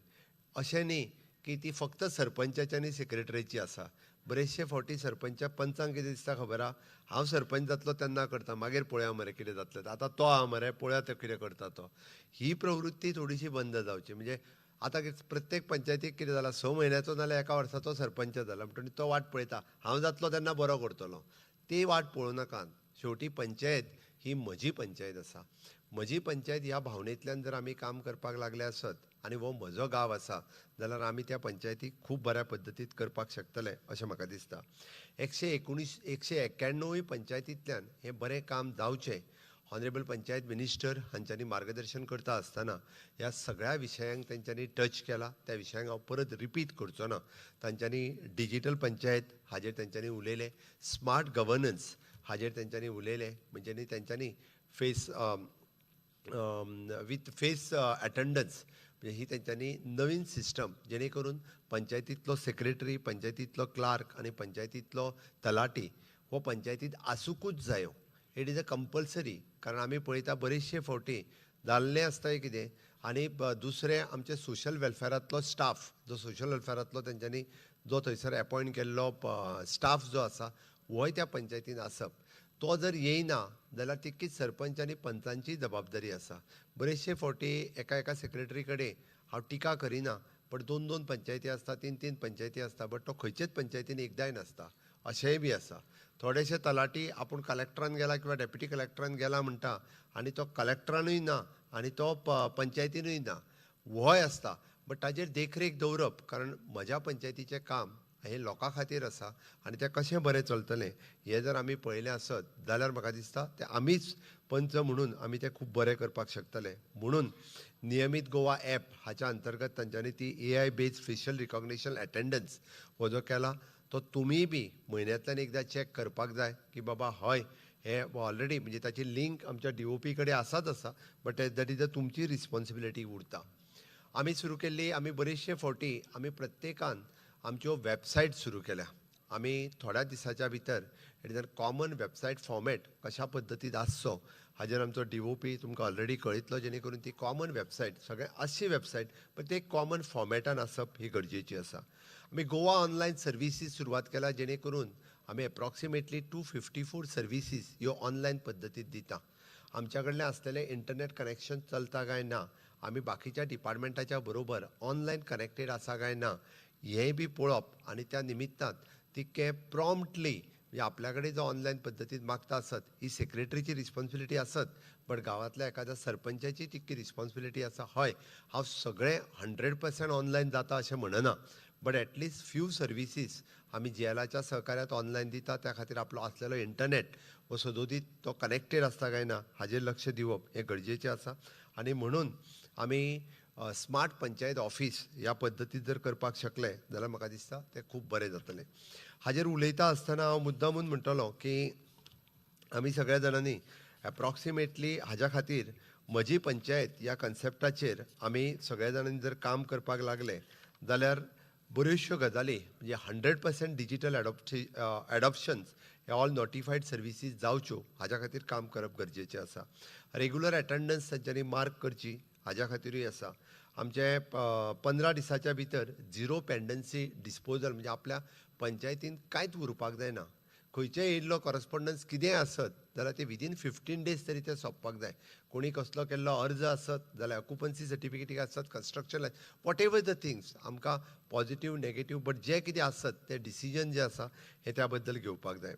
अशें न्ही की ती फक्त सरपंचाची आनी सेक्रेटरीची आसा. बरेचशे फावटी सरपंचा पंचांक कितें दिसता खबर आहा, हांव सरपंच जातलो तेन्ना करता, मागीर पळोवया मरे कितें जातलें, आतां तो आहा मरे पळोवया तो कितें करता तो. ही प्रवृत्ती थोडीशी बंद जावची. म्हणजे आतां प्रत्येक पंचायतीक कितें जालां, 6 म्हयन्याचो नाल्यार 1 वर्साचो सरपंच जाला म्हणटकीर तो वाट पळयता हांव जातलो तेन्ना बरो करतलो. ती वाट पळोवं नाका. शेवटी पंचायत ही म्हजी पंचायत आसा. म्हजी पंचायत ह्या भावनेंतल्यान जर आमी काम करपाक लागले आसत आनी हो म्हजो गांव आसा जाल्यार आमी त्या पंचायतीक खूब बऱ्या पद्दतीत करपाक शकतले अशें म्हाका दिसता. 119 191 पंचायतींतल्यान हें बरें काम जावचें. ऑनरेबल पंचायत मिनिस्टर हांच्यांनी मार्गदर्शन करता आसतना ह्या सगळ्या विशयांक तेंच्यांनी टच केला. त्या विशयांक हांव परत रिपीट करचो ना. तांच्यांनी डिजीटल पंचायत हाजेर तेंच्यांनी उलयलें, स्मार्ट गवर्नन्स हाजेर तेंच्यांनी उलयलें, म्हणजे न्ही तेंच्यांनी फेस विथ फेस अटेंडन्स म्हणजे ही तेंच्यांनी नवीन सिस्टम जेणे करून पंचायतींतलो सेक्रेटरी, पंचायतींतलो क्लार्क आनी पंचायतींतलो तलाटी हो पंचायतींत आसुंकूच जायो. It is a compulsory. कारण आमी पळयता बरेचशे फावटी जाल्लें आसता कितें आनी दुसरें आमचे सोशल वेलफेरांतलो स्टाफ जो सोशल वेलफेरांतलो तेंच्यांनी जो थंयसर एपॉयंट केल्लो स्टाफ जो आसा होय त्या पंचायतीन आसप. तो जर येयना जाल्यार तितकीच सरपंच आनी पंचांची जबाबदारी आसा. बरेचशे फावटी एका एका सेक्रेटरी कडेन हांव टिका करिना, पण दोन दोन पंचायती आसता, तीन तीन पंचायती आसता, बट तो खंयचेच पंचायतीन एकदांय नासता अशेंय बी आसा. थोडेशे तलाटी आपूण कलेक्टरान गेला किंवा डेप्युटी कलेक्टरान गेला म्हणटा आनी तो कलेक्टरानूय ना आनी तो पंचायतीनूय ना होय आसता. बट ताजेर देखरेख दवरप, कारण म्हज्या पंचायतीचें काम हें लोकां खातीर आसा आनी तें कशें बरें चलतलें हें जर आमी पळयलें आसत जाल्यार म्हाका दिसता तें आमीच पंच म्हणून आमी तें खूब बरें करपाक शकतले. म्हणून नियमीत गोवा एप हाच्या अंतर्गत तांच्यांनी ती AI based facial recognition attendance हो जो केला तो तुमीय बी म्हयन्यांतल्यान एकदां चॅक करपाक जाय की बाबा हय हे ऑलरेडी म्हणजे ताची लिंक आमच्या डीओपी कडेन आसाच आसा, बट that is a तुमची रिस्पॉन्सिबिलिटी उरता. आमी सुरू केल्ली, आमी बरेचशे फावटी आमी प्रत्येकान आमच्यो वेबसायट सुरू केल्या. आमी थोड्या दिसाच्या भितर it is a common website format कशा पद्दतीन आसचो हाजेर आमचो डीओपी तुमकां ऑलरेडी कळयतलो, जेणे करून ती कॉमन वेबसायट सगळे आसची वेबसायट पण ते कॉमन फॉर्मेटान आसप ही गरजेची आसा. आमी गोवा ऑनलायन सर्विसीस सुरवात केल्या, जेणे करून आमी एप्रॉक्सिमेटली 254 सर्विसीस ह्यो ऑनलायन पद्दतीत दिता. आमच्या कडल्यान आसलेलें इंटरनेट कनेक्शन चलता काय ना, आमी बाकीच्या डिपार्टमेंटाच्या बरोबर ऑनलायन कनेक्टेड आसा काय ना हेंय बी पळोवप आनी त्या निमित्तान तितकें प्रॉम्प्टली म्हणजे आपल्या कडेन जो ऑनलायन पद्दतीन मागता आसत ही सेक्रेटरीची रिस्पॉन्सिबिलिटी आसत, बट गांवांतल्या एखाद्या सरपंचाची तितकी रिस्पॉन्सिबिलिटी आसा. हय, हांव सगळें 100% ऑनलायन जाता अशें म्हणना, but at least few services आमी जीएलाच्या सहकार्यात ऑनलायन दिता. त्या खातीर आपलो आसलेलो इंटरनेट हो सदोदीत तो कनेक्टेड आसता काय ना हाजेर लक्ष दिवप हें गरजेचें आसा. आनी म्हणून आमी स्मार्ट पंचायत ऑफीस ह्या पद्दतीत जर करपाक शकले जाल्यार म्हाका दिसता तें खूब बरें जातलें. हाजेर उलयता आसतना हांव मुद्दामून म्हणटलो की आमी सगळ्या जाणांनी एप्रॉक्सिमेटली हाज्या खातीर म्हजी पंचायत ह्या कन्सेप्टाचेर आमी सगळ्या जाणांनी जर काम करपाक लागले जाल्यार बऱ्योचश्यो गजाली म्हणजे 100% डिजीटल एडॉप्शन्स हे ऑल नोटिफायड सर्विसीस जावच्यो हाज्या खातीर काम करप गरजेचें आसा. रेगुलर एटेंडन्स तांच्यांनी मार्क करची हाज्या खातीरूय आसा. आमचे 15 दिसाच्या भितर झिरो पेंडन्सी डिस्पोजल म्हणजे आपल्या पंचायतीन कांयच उरपाक जायना. खंयचेय येयल्लो कॉरस्पॉन्डन्स कितेंय आसत जाल्यार ते विदीन 15 डेज तरी ते सोंपपाक जाय. कोणी कसलो केल्लो अर्ज आसत जाल्यार ऑक्युपन्सी सर्टिफिकेटी आसत, construction, what ever the things, आमकां पॉजिटीव नेगेटीव बट जें कितें आसत तें डिसिजन जें आसा हें त्या बद्दल घेवपाक जाय.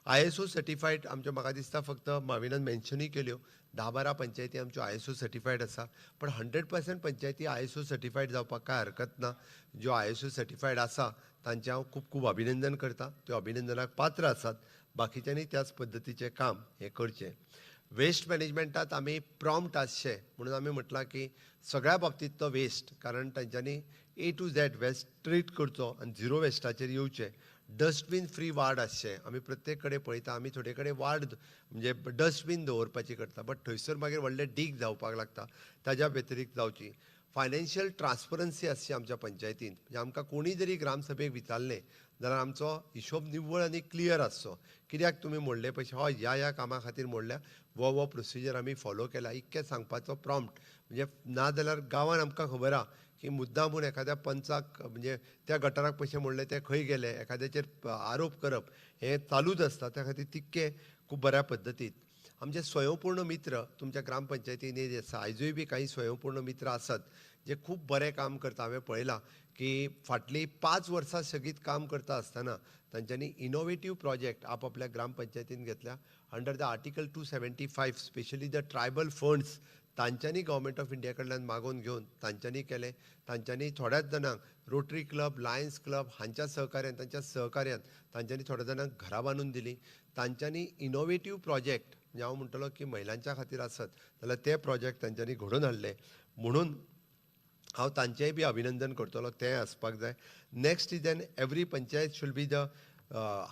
ISO certified आमच्यो म्हाका दिसता फक्त माविनान मेन्शनूय केल्यो 10-12 पंचायती आमच्यो ISO certified आसा, पण 100% पंचायती ISO certified जावपाक कांय हरकत ना. ज्यो ISO certified आसा तांचें हांव खूब खूब अभिनंदन करता, त्यो अभिनंदनाक पात्र आसात. बाकीच्यांनी त्याच पद्दतीचें काम हें करचें. वेस्ट मॅनेजमेंटात आमी प्रॉम्प्ट आसचें म्हणून आमी म्हटलां की सगळ्या बाबतींतलो वेस्ट, कारण तांच्यांनी A to Z waste treat करचो आनी झिरो वेस्टाचेर येवचें. डस्टबीन फ्री वार्ड आसचें. आमी प्रत्येक कडेन पळयता आमी थोडे कडेन वार्ड म्हणजे डस्टबीन दवरपाची करता, बट थंयसर मागीर व्हडलें डीग जावपाक लागता. ताज्या व्यतिरिक्त जावची फायनान्शियल ट्रान्सपरन्सी आसची आमच्या पंचायतीन. म्हणजे आमकां कोणी जरी ग्रामसभेक विचारलें जाल्यार आमचो हिशोब निव्वळ आनी क्लियर आसचो. कित्याक तुमी मोडले पयशे, हय ह्या ह्या कामा खातीर मोडल्या, हो हो प्रोसिजर आमी फॉलो केला, इतकें सांगपाचो प्रॉम्प्ट. म्हणजे ना जाल्यार गांवान आमकां खबर आहा की मुद्दाम म्हूण एखाद्या पंचाक म्हणजे त्या गटाराक पयशे मोडले ते खंय गेले, एखाद्याचेर आरोप करप हें चालूच आसता. त्या खातीर तितकें खूब बऱ्या पद्दतीन आमचे स्वयंपूर्ण मित्र तुमच्या ग्रामपंचायतींनी जे आसा, आयजूय बी काही स्वयंपूर्ण मित्र आसात जे खूब बरें काम करता. हांवें पळयलां की फाटलीं 5 वर्सां सेगीत काम करता आसतना तांच्यांनी इनोवेटीव प्रोजेक्ट आपआपल्या ग्रामपंचायतीन घेतल्या under the article 275, specially the tribal funds तांच्यांनी गव्हर्मेंट ऑफ इंडिया कडल्यान मागोवन घेवन तांच्यांनी केलें. तांच्यांनी थोड्याच जाणांक रोटरी क्लब, लायन्स क्लब हांच्या सहकार्यान, तांच्या सहकार्यान तांच्यांनी थोड्या जाणांक घरां बांदून दिलीं. तांच्यांनी इनोवेटीव प्रोजेक्ट म्हणजे हांव म्हणटलो की महिलांच्या खातीर आसत जाल्यार ते प्रोजेक्ट तांच्यांनी घडोवन हाडले, म्हणून हांव तांचेंय बी अभिनंदन करतलो, तें आसपाक जाय. Next is an every panchayat should be the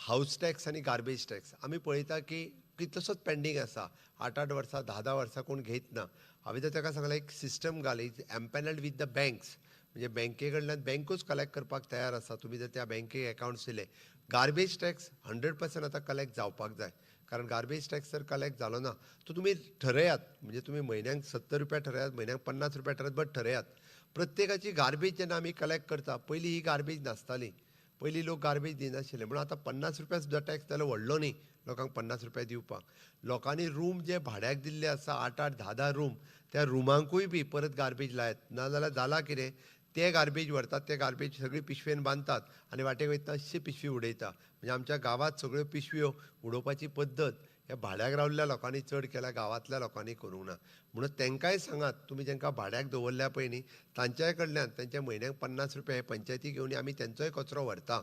house tax आनी गार्बेज टॅक्स. आमी पळयता की कितलोसोच पेंडींग आसा, 8-8 वर्सां 10-10 वर्सां कोण घेयत ना. हांवें जर ताका सांगलें एक सिस्टम घाल, is empanelled with the banks, म्हणजे बँके कडल्यान बँकूच कलेक्ट करपाक तयार आसा, तुमी जर त्या बँकेक एकावंट्स दिले. गार्बेज टॅक्स 100% आतां कलेक्ट जावपाक जाय, कारण गार्बेज टॅक्स जर कलेक्ट जालो ना तो तुमी ठरयात, म्हणजे तुमी म्हयन्याक 70 रुपया ठरयात, म्हयन्याक 50 रुपया ठरयात, बट ठरयात. प्रत्येकाची गार्बेज जेन्ना आमी कलेक्ट करता, पयलीं ही गार्बेज नासताली, पयलीं लोक गार्बेज दिनाशिल्ले, म्हणून आतां 50 रुपया सुद्दां टॅक्स जाल्यार व्हडलो न्ही लोकांक 50 रुपया दिवपाक. लोकांनी रूम जे भाड्याक दिल्ले आसा 8-8, 10-10 रूम, त्या रुमांकूय बी परत गार्बेज लायत, ना जाल्यार जालां कितें, ते गार्बेज व्हरतात, ते गार्बेज सगळी पिशवेन बांदतात आनी वाटेक वयतना अशी पिशवी उडयता. म्हणजे आमच्या गांवांत सगळ्यो पिशव्यो उडोवपाची पद्दत ह्या भाड्याक रावल्ल्या लोकांनी चड केल्या, गांवांतल्या लोकांनी करूंक ना. म्हणून तांकांय सांगात, तुमी जांकां भाड्याक दवरल्या पळय न्ही तांच्याय कडल्यान तांच्या म्हयन्याक 50 रुपया हे पंचायती घेवन आमी तेंचोय कचरो व्हरता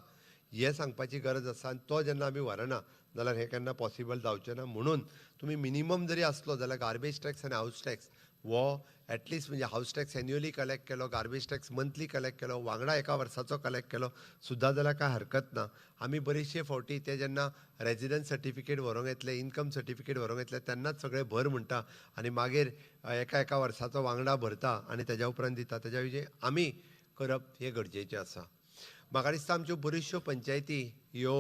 हें सांगपाची गरज आसा. आनी तो जेन्ना आमी व्हरना जाल्यार हें केन्ना पॉसिबल जावचें ना. म्हणून तुमी मिनिमम जरी आसलो जाल्यार गार्बेज टॅक्स आनी हावस टॅक्स हो एटलिस्ट, म्हणजे हावस टॅक्स एन्युअली कलेक्ट केलो, गार्बेज टॅक्स मंथली कलेक्ट केलो, वांगडा एका वर्साचो कलेक्ट केलो सुद्दां जाल्यार कांय हरकत ना. आमी बरेचशे फावटी ते जेन्ना रेजिडन्स सर्टिफिकेट व्हरूंक येतले, इन्कम सर्टिफिकेट व्हरूंक येतले तेन्नाच सगळें भर म्हणटा आनी मागीर एका एका वर्साचो वांगडा भरता आनी तेज्या उपरांत दिता. तेज्या विशीं आमी करप हें गरजेचें आसा. म्हाका दिसता आमच्यो बऱ्योचश्यो पंचायती ह्यो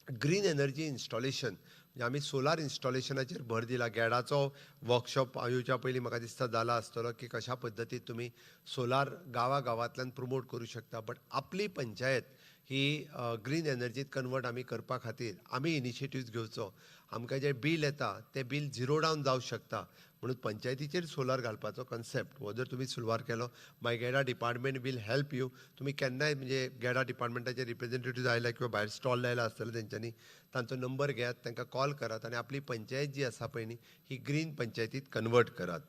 ग्रीन एनर्जी इन्स्टॉलेशन, म्हणजे आमी सोलार इन्स्टॉलेशनाचेर भर दिला. गॅडाचो वर्कशॉप येवच्या पयलीं म्हाका दिसता जाला आसतलो की कशा पद्दतीन तुमी सोलार गांवा गांवांतल्यान प्रमोट करूं शकता. बट आपली पंचायत ही ग्रीन एनर्जीत कन्वर्ट आमी करपा खातीर आमी इनिशिएटिव्स घेवचो. आमकां जें बील येता तें बील झिरो डावन जावं शकता, म्हणून पंचायतीचेर सोलार घालपाचो कन्सेप्ट हो जर तुमी सुरवात केलो, मागीर GEDA department will help you. तुमी केन्नाय म्हणजे गेडा डिपार्टमेंटाचे रिप्रेझेंटेटिव्ह आयल्या किंवा भायर स्टॉल लायला आसतले तेंच्यांनी, तांचो नंबर घेयात, तांकां कॉल करात आनी आपली पंचायत जी आसा पळय न्ही ही ग्रीन पंचायतीत कन्वर्ट करात.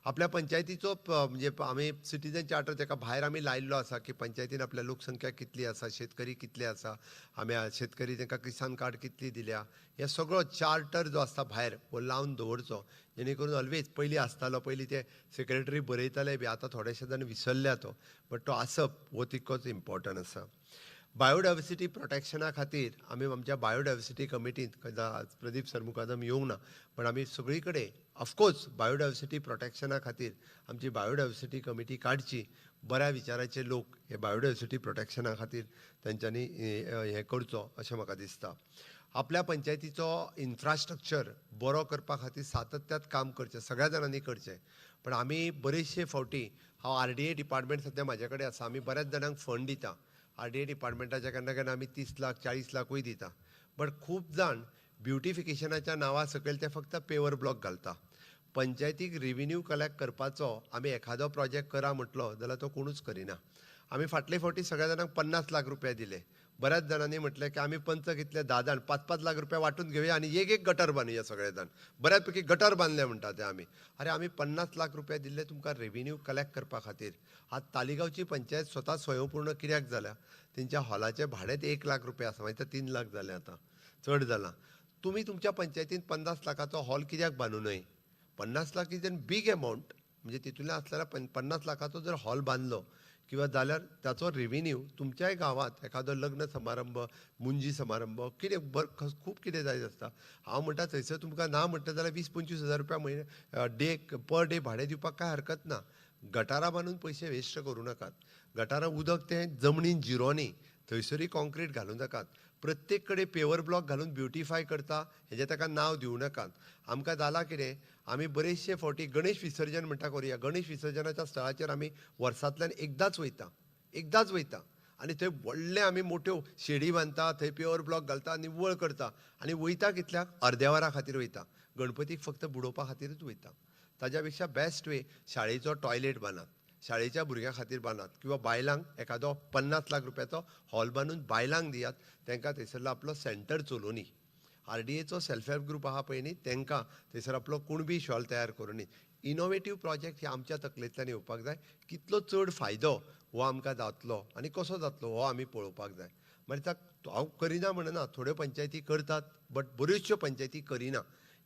आपल्या पंचायतीचो म्हणजे आमी सिटीजन चार्टर ताका भायर आमी लायिल्लो आसा की पंचायतीन आपल्या लोकसंख्या कितली आसा, शेतकरी कितले आसा, आमी शेतकरी तांकां किसान कार्ड कितली दिल्या, हे सगळो चार्टर जो आसता भायर हो लावन दवरचो, जेणे करून ऑलवेज पयलीं आसतालो, पयलीं ते सेक्रेटरी बरयताले बी, आतां थोडेशे जाण विसरल्या तो, बट तो आसप हो तितकोच इम्पॉर्टंट आसा. बायोडायवर्सिटी प्रोटेक्शना खातीर आमी आमच्या बायोडायवर्सिटी कमिटींत, प्रदीप सरमुखादम येवंक ना, पण आमी सगळी कडेन ऑफकोर्स बायोडायवर्सिटी प्रोटेक्शना खातीर आमची बायोडायवर्सिटी कमिटी काडची. बऱ्या विचाराचे लोक हे बायोडायवर्सिटी प्रोटेक्शना खातीर तेंच्यांनी हें करचो अशें म्हाका दिसता. आपल्या पंचायतीचो इन्फ्रास्ट्रक्चर बरो करपा खातीर सातत्यात काम करचें, सगळ्या जाणांनी करचें. पण आमी बरेचशे फावटी, हांव आर डी ए डिपार्टमेंट सद्या म्हाजे कडेन आसा, आमी बऱ्याच जाणांक फंड दिता. आर डी ए डिपार्टमेंटाच्या केन्ना केन्ना आमी 30 लाख 40 लाखूय दिता, बट खूब जाण ब्युटिफिकेशनाच्या नांवा सकयल ते फक्त पेवर ब्लॉक घालता. पंचायतीक रेविन्यू कलेक्ट करपाचो आमी एखादो प्रोजेक्ट करा म्हटलो जाल्यार तो कोणूच करिना. आमी फाटले फावटी सगळ्या जाणांक 50 लाख रुपया दिले, बऱ्याच जाणांनी म्हटलें की आमी पंच कितले 10 जाण 5-5 लाख रुपया वांटून घेवया आनी एक एक गटर बांदुया सगळे जाण, बऱ्यापैकी गटर बांदले म्हणटा ते आमी. अरे आमी 50 लाख रुपया दिल्ले तुमकां रेविन्यू कलेक्ट करपा खातीर. आज तालिगांवची पंचायत स्वता स्वयंपूर्ण कित्याक जाल्या, तेंच्या हॉलाचें भाडेंच 1 लाख रुपया आसा, मागीर 3 लाख जालें, आतां चड जालां. तुमी तुमच्या पंचायतीन 50 लाखाचो हॉल कित्याक बांदू न्हय? 50 lakh is an big amount, म्हणजे तितूंतल्यान आसल्यार 50 लाखाचो जर हॉल बांदलो किंवा जाल्यार ताचो रेविन्यू तुमच्याय गांवांत एखादो लग्न समारंभ, मुंजी समारंभ, कितें खूब कितें जायत आसता. हांव म्हणटा थंयसर तुमकां ना म्हणटा जाल्यार 20-25 हजार रुपया म्हयने डे पर डे भाडें दिवपाक कांय हरकत ना. गटारां बांदून पयशे वेस्ट करूं नाकात. गटारां उदक तें जमनीन जिरोनी, थंयसरूय कॉन्क्रीट घालूं नाकात. प्रत्येक कडेन पेवर ब्लॉक घालून ब्युटिफाय करता हेजें ताका नांव दिवं नाकात. आमकां जालां कितें, आमी बरेचशे फावटी गणेश विसर्जन म्हणटा करुया, गणेश विसर्जनाच्या स्थळाचेर आमी वर्सांतल्यान एकदांच वयता, एकदांच वयता आनी थंय व्हडले आमी मोट्यो शेडी बांदता, थंय पेवर ब्लॉक घालता, निव्वळ करता आनी वयता कितल्याक, अर्द्या वरा खातीर वयता. गणपतीक फक्त बुडोवपा खातीरच वयता. ताज्या पेक्षा बेस्ट वे शाळेचो टॉयलेट बांदात, शाळेच्या भुरग्यां खातीर बांदात, किंवा बायलांक एखादो 50 लाख रुपयाचो हॉल बांदून बायलांक दियात, तांकां थंयसरलो आपलो सेंटर चलोवनी. आरडीएचो सेल्फ हेल्प ग्रुप आहा पळय न्ही, तांकां थंयसर आपलो कुणबी शॉल तयार करूनी. इनोवेटीव प्रोजेक्ट हे आमच्या तकलेंतल्यान येवपाक जाय. कितलो चड फायदो हो आमकां जातलो आनी कसो जातलो हो आमी पळोवपाक जाय. मागीर हांव करिना म्हणना, थोड्यो पंचायती करतात बट बऱ्योचश्यो पंचायती करिना.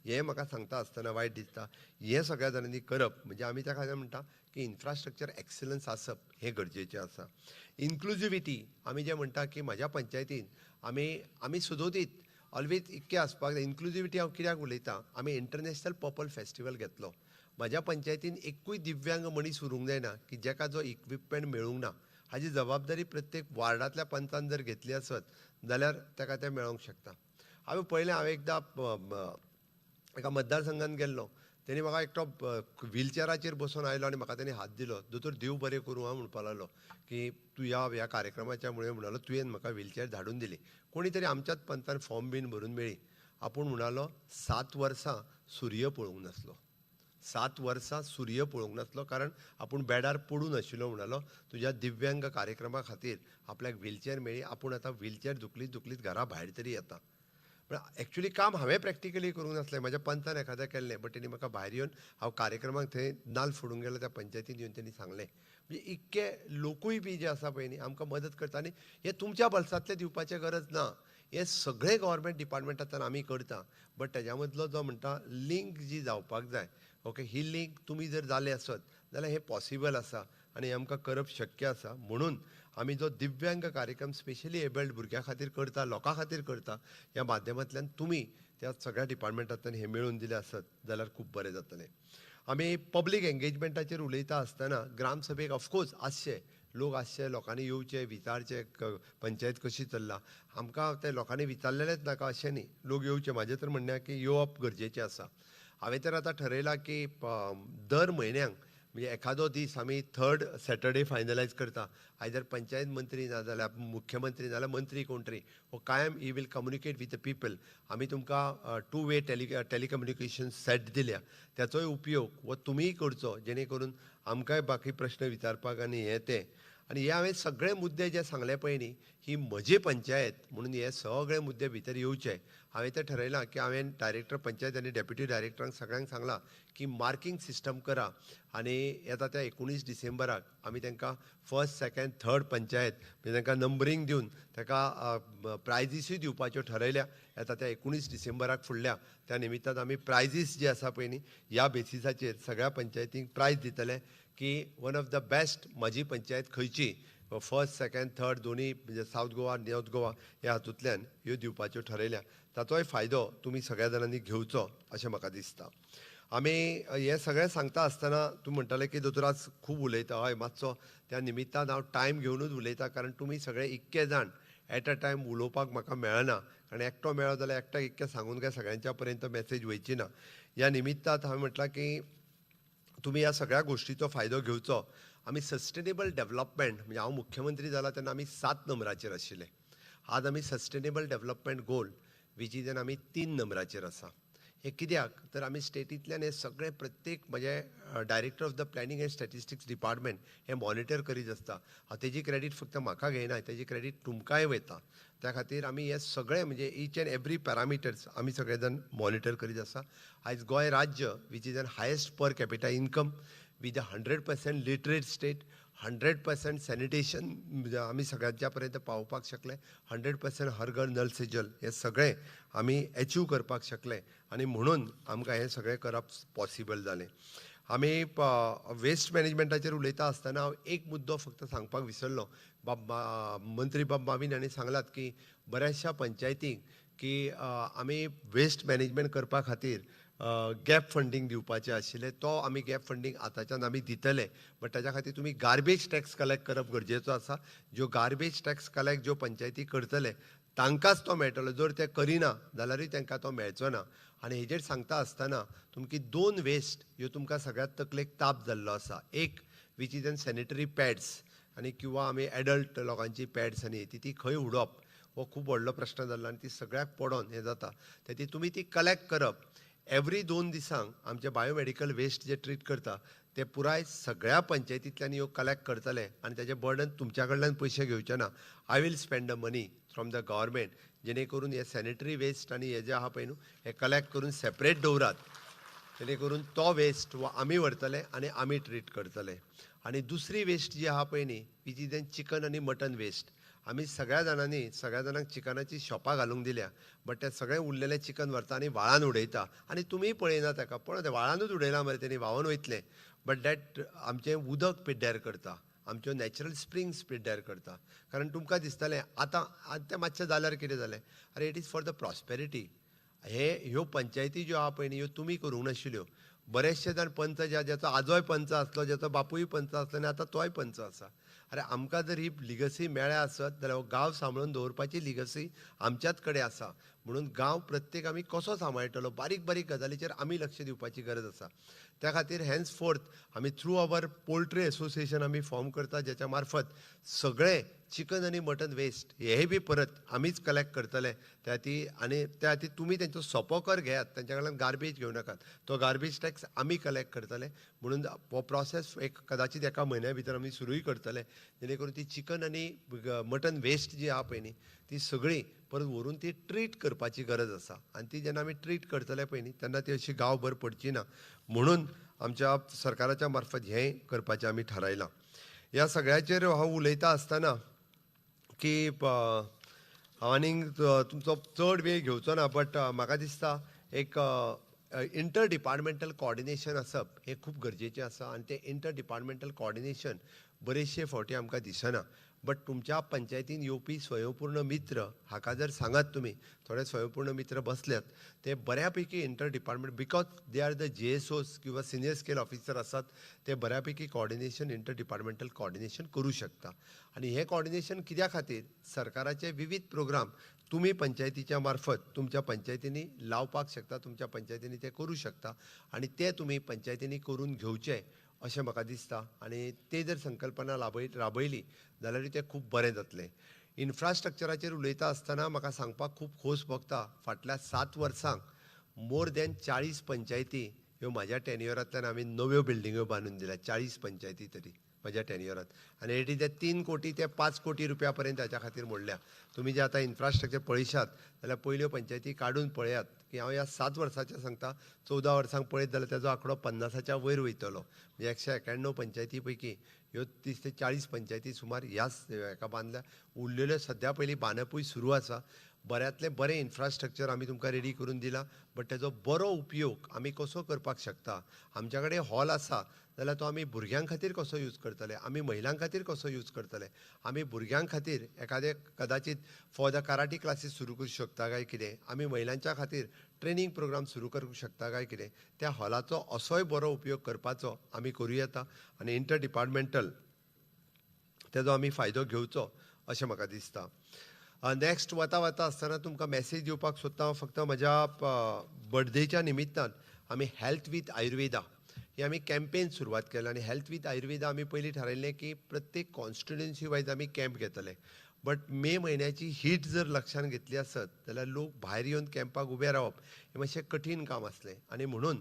हें म्हाका सांगता आसतना वायट दिसता. हें सगळ्या जाणांनी करप म्हणजे आमी त्या खातीर म्हणटा की इन्फ्रास्ट्रक्चर एक्सलन्स आसप हें गरजेचें आसा. इन्क्लुजिविटी आमी जें म्हणटा की म्हाज्या पंचायतीन आमी सदोदीत ऑलवेज इतकें आसपाक जाय. इन्क्लुजिविटी हांव कित्याक उलयतां, आमी इंटरनॅशनल पर्पल फेस्टिवल घेतलो. म्हाज्या पंचायतीन एकूय दिव्यांग मनीस उरूंक जायना की जाका जो इक्विपमेंट मेळूंक ना. हाजी जबाबदारी प्रत्येक वार्डांतल्या पंचान जर घेतली आसत जाल्यार ताका तें मेळोंक शकता. हांवें पळयलें, हांवें एकदां एका मतदारसंघात गेल्लो, तेणी म्हाका एकटो व्हीलचॅराचेर बसून आयलो आनी म्हाका तेणी हात दिलो. दोतोर देव बरें करूं हांव म्हणपाक लागलो की तूं ह्या ह्या कार्यक्रमाच्या मुळे म्हणालो तुवें म्हाका व्हीलचॅर धाडून दिली. कोणी तरी आमच्याच पंचान फॉर्म बीन भरून मेळ्ळी. आपूण म्हणालो 7 वर्सां सूर्य पळोवंक नासलो, 7 वर्सां सूर्य पळोवंक नासलो, कारण आपूण बेडार पडून आशिल्लो. म्हणालो तुज्या दिव्यांग कार्यक्रमा खातीर आपल्याक व्हीलचॅर मेळ्ळी, आपूण आतां व्हीलचॅर धुकलीत धुकलीत घरा भायर तरी येता. पण एक्चुली काम हांवें प्रॅक्टिकली करूंक नासलें, म्हाज्या पंचान एखाद्या केल्लें, बट तेणी म्हाका भायर येवन हांव कार्यक्रमाक थंय नाल फोडूंक गेलो त्या पंचायतीन येवन तेणी सांगलें. म्हणजे इतके लोकूय बी जे आसा पळय न्ही आमकां मदत करता. आनी हें तुमच्या बल्सांतलें दिवपाचें गरज ना, हें सगळें गव्हर्मेंट डिपार्टमेंटांतल्यान आमी करता. बट तेज्या मदलो जो म्हणटा लिंक जी जावपाक जाय, ओके, ही लिंक तुमी जर जाले आसत जाल्यार हें पॉसिबल आसा आनी हें आमकां करप शक्य आसा. म्हणून आमी जो दिव्यांग कार्यक्रम स्पेशली एबल्ड भुरग्यां खातीर करता, लोकां खातीर करता, ह्या माध्यमांतल्यान तुमी त्या सगळ्या डिपार्टमेंटांतल्यान हें मेळोवन दिलें आसत जाल्यार खूब बरें जातलें. आमी पब्लीक एंगेजमेंटाचेर उलयता आसतना ग्रामसभेक ऑफकोर्स आसचे लोक, आसचे लोकांनी येवचे, विचारचे पंचायत कशी चल्ला. आमकां ते लोकांनी विचारलेलेंच नाका अशें न्ही, लोक येवचे. म्हाजें तर म्हणणें की येवप गरजेचें आसा. हांवें तर आतां ठरयलां की दर म्हयन्याक म्हणजे एखादो दीस आमी थर्ड सॅटर्डे फायनलायज करता. आयदर पंचायत मंत्री ना जाल्यार मुख्यमंत्री ना जाल्यार मंत्री कोण तरी हो कायम he will communicate with the people. आमी तुमकां 2 वे टेलिकम्युनिकेशन सेट दिल्या, त्याचोय उपयोग हो तुमीय करचो, जेणे करून आमकांय बाकी प्रश्न विचारपाक आनी हें तें. आनी हे हांवें सगळे मुद्दे जे सांगले पळय न्ही, ही म्हजी पंचायत म्हणून हे सगळे मुद्दे भितर येवचे. हांवें तें ठरयलां की हांवें डायरेक्टर पंचायत आनी डेप्युटी डायरेक्टरांक सगळ्यांक सांगलां की मार्कींग सिस्टम करा आनी येता त्या 19 डिसेंबराक आमी तांकां फर्स्ट सेकंड थर्ड पंचायत म्हणजे तांकां नंबरींग दिवन ताका प्रायजीसूय दिवपाच्यो ठरयल्या. येता त्या 19 डिसेंबराक फुडल्या त्या निमित्तान आमी प्रायजीस जे आसा पळय न्ही ह्या बेसिसाचेर सगळ्या पंचायतींक प्रायज दितले की वन ऑफ the best म्हजी पंचायत खंयची, फर्स्ट सेकंड थर्ड दोन्ही म्हणजे सावथ गोवा नॉर्थ गोवा ह्या हातूंतल्यान ह्यो दिवपाच्यो ठरयल्या. ताचोय फायदो तुमी सगळ्या जाणांनी घेवचो अशें म्हाका दिसता. आमी हें सगळें सांगता आसतना तूं म्हणटालें की दोतोर आज खूब उलयता. हय, मातसो त्या निमित्तान हांव टायम घेवनूच उलयता, कारण तुमी सगळे इतके जाण एट अ टायम उलोवपाक म्हाका मेळना, कारण एकटो मेळ्ळो जाल्यार एकट्याक इतकें सांगून काय सगळ्यांच्या पर्यंत मॅसेज वयची ना. ह्या निमित्तान हांवें म्हटलां की तुमी ह्या सगळ्या गोश्टीचो फायदो घेवचो. आमी सस्टेनेबल डेवलपमेंट म्हणजे हांव मुख्यमंत्री जाला तेन्ना आमी 7 नंबराचेर आशिल्ले, आज आमी sustainable development goal which is आमी 3 नंबराचेर आसा. हें कित्याक तर आमी स्टेटींतल्यान हें सगळें प्रत्येक म्हणजे director of the planning and statistics department हें मॉनिटर करीत आसता. हांव तेजी क्रेडीट फक्त म्हाका घेयना, तेजी क्रेडीट तुमकांय वयता. त्या खातीर आमी हें सगळें म्हणजे इच एंड एवरी पॅरामिटर्स आमी सगळे जाण मॉनिटर करीत आसा. आयज गोंय राज्य which is an highest per capita income with a 100% literate state, 100% sanitation आमी सगळ्यांच्या पर्यंत पावोवपाक शकले, 100% हर घर नल से जल हें सगळें आमी एचीव करपाक शकले आनी म्हणून आमकां हें सगळें करप पॉसिबल जालें. आमी वेस्ट मॅनेजमेंटाचेर उलयता आसतना हांव एक मुद्दो फक्त सांगपाक विसरलो. बाब मंत्री बाब माविन हांणी सांगलात की बऱ्याचशा पंचायतींक की आमी वेस्ट मॅनेजमेंट करपा खातीर गॅप फंडींग दिवपाचें आशिल्लें, तो आमी गॅप फंडींग आतांच्यान आमी दितले, बट ताच्या खातीर तुमी गार्बेज टॅक्स कलेक्ट करप गरजेचो आसा. ज्यो गार्बेज टॅक्स कलेक्ट ज्यो पंचायती करतले तांकांच तो मेळटलो, जर ते करिना जाल्यारूय तांकां तो मेळचो ना. आनी हेजेर सांगता आसतना तुमकी 2 वेस्ट ह्यो तुमकां सगळ्यांत तकलेक ताप जाल्लो आसा. एक which is an sanitary pads आनी किंवा आमी एडल्ट लोकांची पॅड्स आनी ती खंय उडोवप हो खूब व्हडलो प्रश्न जाल्लो आनी ती सगळ्याक पडोन हें जाता. ते तुमी ती कलेक्ट करप. एवरी 2 दिसांक आमचे बायोमेडिकल वेस्ट जे ट्रीट करता ते पुराय सगळ्या पंचायतींतल्यान ह्यो कलेक्ट करतले आनी ताजें बर्डन तुमच्या कडल्यान पयशे घेवचे ना. I will spend the money from the government, जेणे करून हे सॅनिटरी वेस्ट आनी हे जे आहा पळय न्हू हे कलेक्ट करून सेपरेट दवरात, जेणे करून तो वेस्ट हो आमी व्हरतले आनी आमी ट्रीट करतले. आनी दुसरी वेस्ट जी आहा पळय न्ही, which is then chicken आनी मटन वेस्ट. आमी सगळ्या जाणांनी सगळ्या जाणांक चिकनाची शॉपां घालूंक दिल्या, बट ते सगळें उरलेलें चिकन व्हरता आनी व्हाळान उडयता आनी तुमीय पळयना ताका, पळय तें व्हाळानूच उडयलां मरे तेणी, व्हांवन वयतलें. बट that आमचें उदक पिड्ड्यार करता, आमच्यो नॅचरल स्प्रिंग्स पिड्ड्यार करता. कारण तुमकां दिसतलें आतां तें मातशें जाल्यार कितें जालें, अरे it is for the prosperity. हे ह्यो पंचायती ज्यो आहा पळय न्ही ह्यो तुमी करूंक नाशिल्ल्यो. बरेचशे जाण पंच जे ज्याचो आजोय पंच आसलो, ज्याचो बापूय पंच आसलो आनी आतां तोय पंच आसा. अरे आमकां जर ही लिगसी मेळ्ळ्या आसत जाल्यार हो गांव सांबाळून दवरपाची लिगसी आमच्याच कडेन आसा. म्हणून गांव प्रत्येक आमी कसो सांबाळटलो, बारीक बारीक गजालीचेर आमी लक्ष दिवपाची गरज आसा. त्या खातीर हेन्स फोर्थ आमी थ्रू our poultry association आमी फॉर्म करता, ज्याच्या मार्फत सगळे चिकन आनी मटन वेस्ट हे बी परत आमीच कलेक्ट करतले त्या खातीर. आनी त्या खातीर तुमी तेंचो सोपो कर घेयात, तेंच्या कडल्यान गार्बेज घेवं नाकात, तो गार्बेज टॅक्स आमी कलेक्ट करतले. म्हणून हो प्रोसेस एक कदाचित एका म्हयन्या भितर आमी सुरूय करतले, जेणे करून ती चिकन आनी मटन वेस्ट जी आहा पळय न्ही ती सगळी परत व्हरून ती ट्रीट करपाची गरज आसा. आनी ती जेन्ना आमी ट्रीट करतले पळय न्ही तेन्ना ती अशी गांवभर पडची ना, म्हणून आमच्या सरकाराच्या मार्फत हें करपाचें आमी थारायलां. ह्या सगळ्याचेर हांव उलयता आसतना की हांव आनीक तुमचो चड वेळ घेवचो ना, बट म्हाका दिसता एक इंटर डिपार्टमेंटल कॉर्डिनेशन आसप हें खूब गरजेचें आसा. आनी तें इंटर डिपार्टमेंटल कॉर्डिनेशन बरेचशे फावटी आमकां दिसना. बट तुमच्या पंचायतीन येवपी स्वयंपूर्ण मित्र हाका जर सांगात तुमी, थोडे स्वयंपूर्ण मित्र बसल्यात ते बऱ्यापैकी inter department, because they are the GSOs किंवा सिनियर स्केल ऑफिसर आसात, ते बऱ्यापैकी कॉर्डिनेशन इंटर डिपार्टमेंटल कॉर्डिनेशन करूं शकता. आनी हें कॉर्डिनेशन कित्या खातीर, सरकाराचे विविध प्रोग्राम तुमी पंचायतीच्या मार्फत तुमच्या पंचायतींनी लावपाक शकता, तुमच्या पंचायतींनी ते करूं शकता आनी ते तुमी पंचायतींनी करून घेवचे अशें म्हाका दिसता. आनी ते जर संकल्पना राबयली जाल्यार तें खूब बरें जातलें. इन्फ्रास्ट्रक्चराचेर उलयता आसतना म्हाका सांगपाक खूब खोस भोगता, फाटल्या 7 वर्सांक मोर दॅन 40 पंचायती ह्यो म्हाज्या टेन्युअरांतल्यान आमी नव्यो बिल्डिंग्यो बांदून दिल्या, 40 पंचायती तरी म्हज्या टेन्युअरांत. आनी it is 3 कोटी ते 5 कोटी रुपया पर्यंत हाच्या खातीर मोडल्या. तुमी जे आतां इन्फ्रास्ट्रक्चर पळयशात जाल्यार पयल्यो पंचायती काडून पळयात की हांव ह्या 7 वर्साचें सांगता, 14 वर्सांक पळयत जाल्यार ताजो आंकडो 50च्या वयर वयतलो. म्हणजे 191 पंचायती पैकी ह्यो 30 ते 40 पंचायती सुमार ह्याच हेका बांदल्या. उरलेल्यो सद्या पयलीं बांदपूय सुरू आसा. बऱ्यांतलें बरें इन्फ्रास्ट्रक्चर आमी तुमकां रेडी करून दिलां, बट तेजो बरो उपयोग आमी कसो करपाक शकता. आमच्या कडेन हॉल आसा जाल्यार तो आमी भुरग्यां खातीर कसो यूज करतले, आमी महिलां खातीर कसो यूज करतले, आमी भुरग्यां खातीर एखादें कदाचित फॉर the karate classes सुरू करूं शकता काय कितें, आमी महिलांच्या खातीर ट्रेनींग प्रोग्राम सुरू करूंक शकता काय कितें, त्या हॉलाचो असोय बरो उपयोग करपाचो आमी करूं येता आनी इंटर डिपार्टमेंटल तेजो आमी फायदो घेवचो अशें म्हाका दिसता. नेक्स्ट वता वता आसतना तुमकां मॅसेज दिवपाक सोदता हांव, फक्त म्हज्या बर्थडेच्या निमित्तान आमी हेल्थ वीथ आयुर्वेदा ही आमी कॅम्पेन सुरवात केल्या. आनी हेल्थ वीथ आयुर्वेदा आमी पयलीं थारायल्लें की प्रत्येक कॉन्स्टिट्युएन्सी वायज आमी कॅम्प घेतले, बट मे म्हयन्याची हीट जर लक्षांत घेतली आसत जाल्यार लोक भायर येवन कॅम्पाक उबे रावप हें मातशें कठीण काम आसलें. आनी म्हणून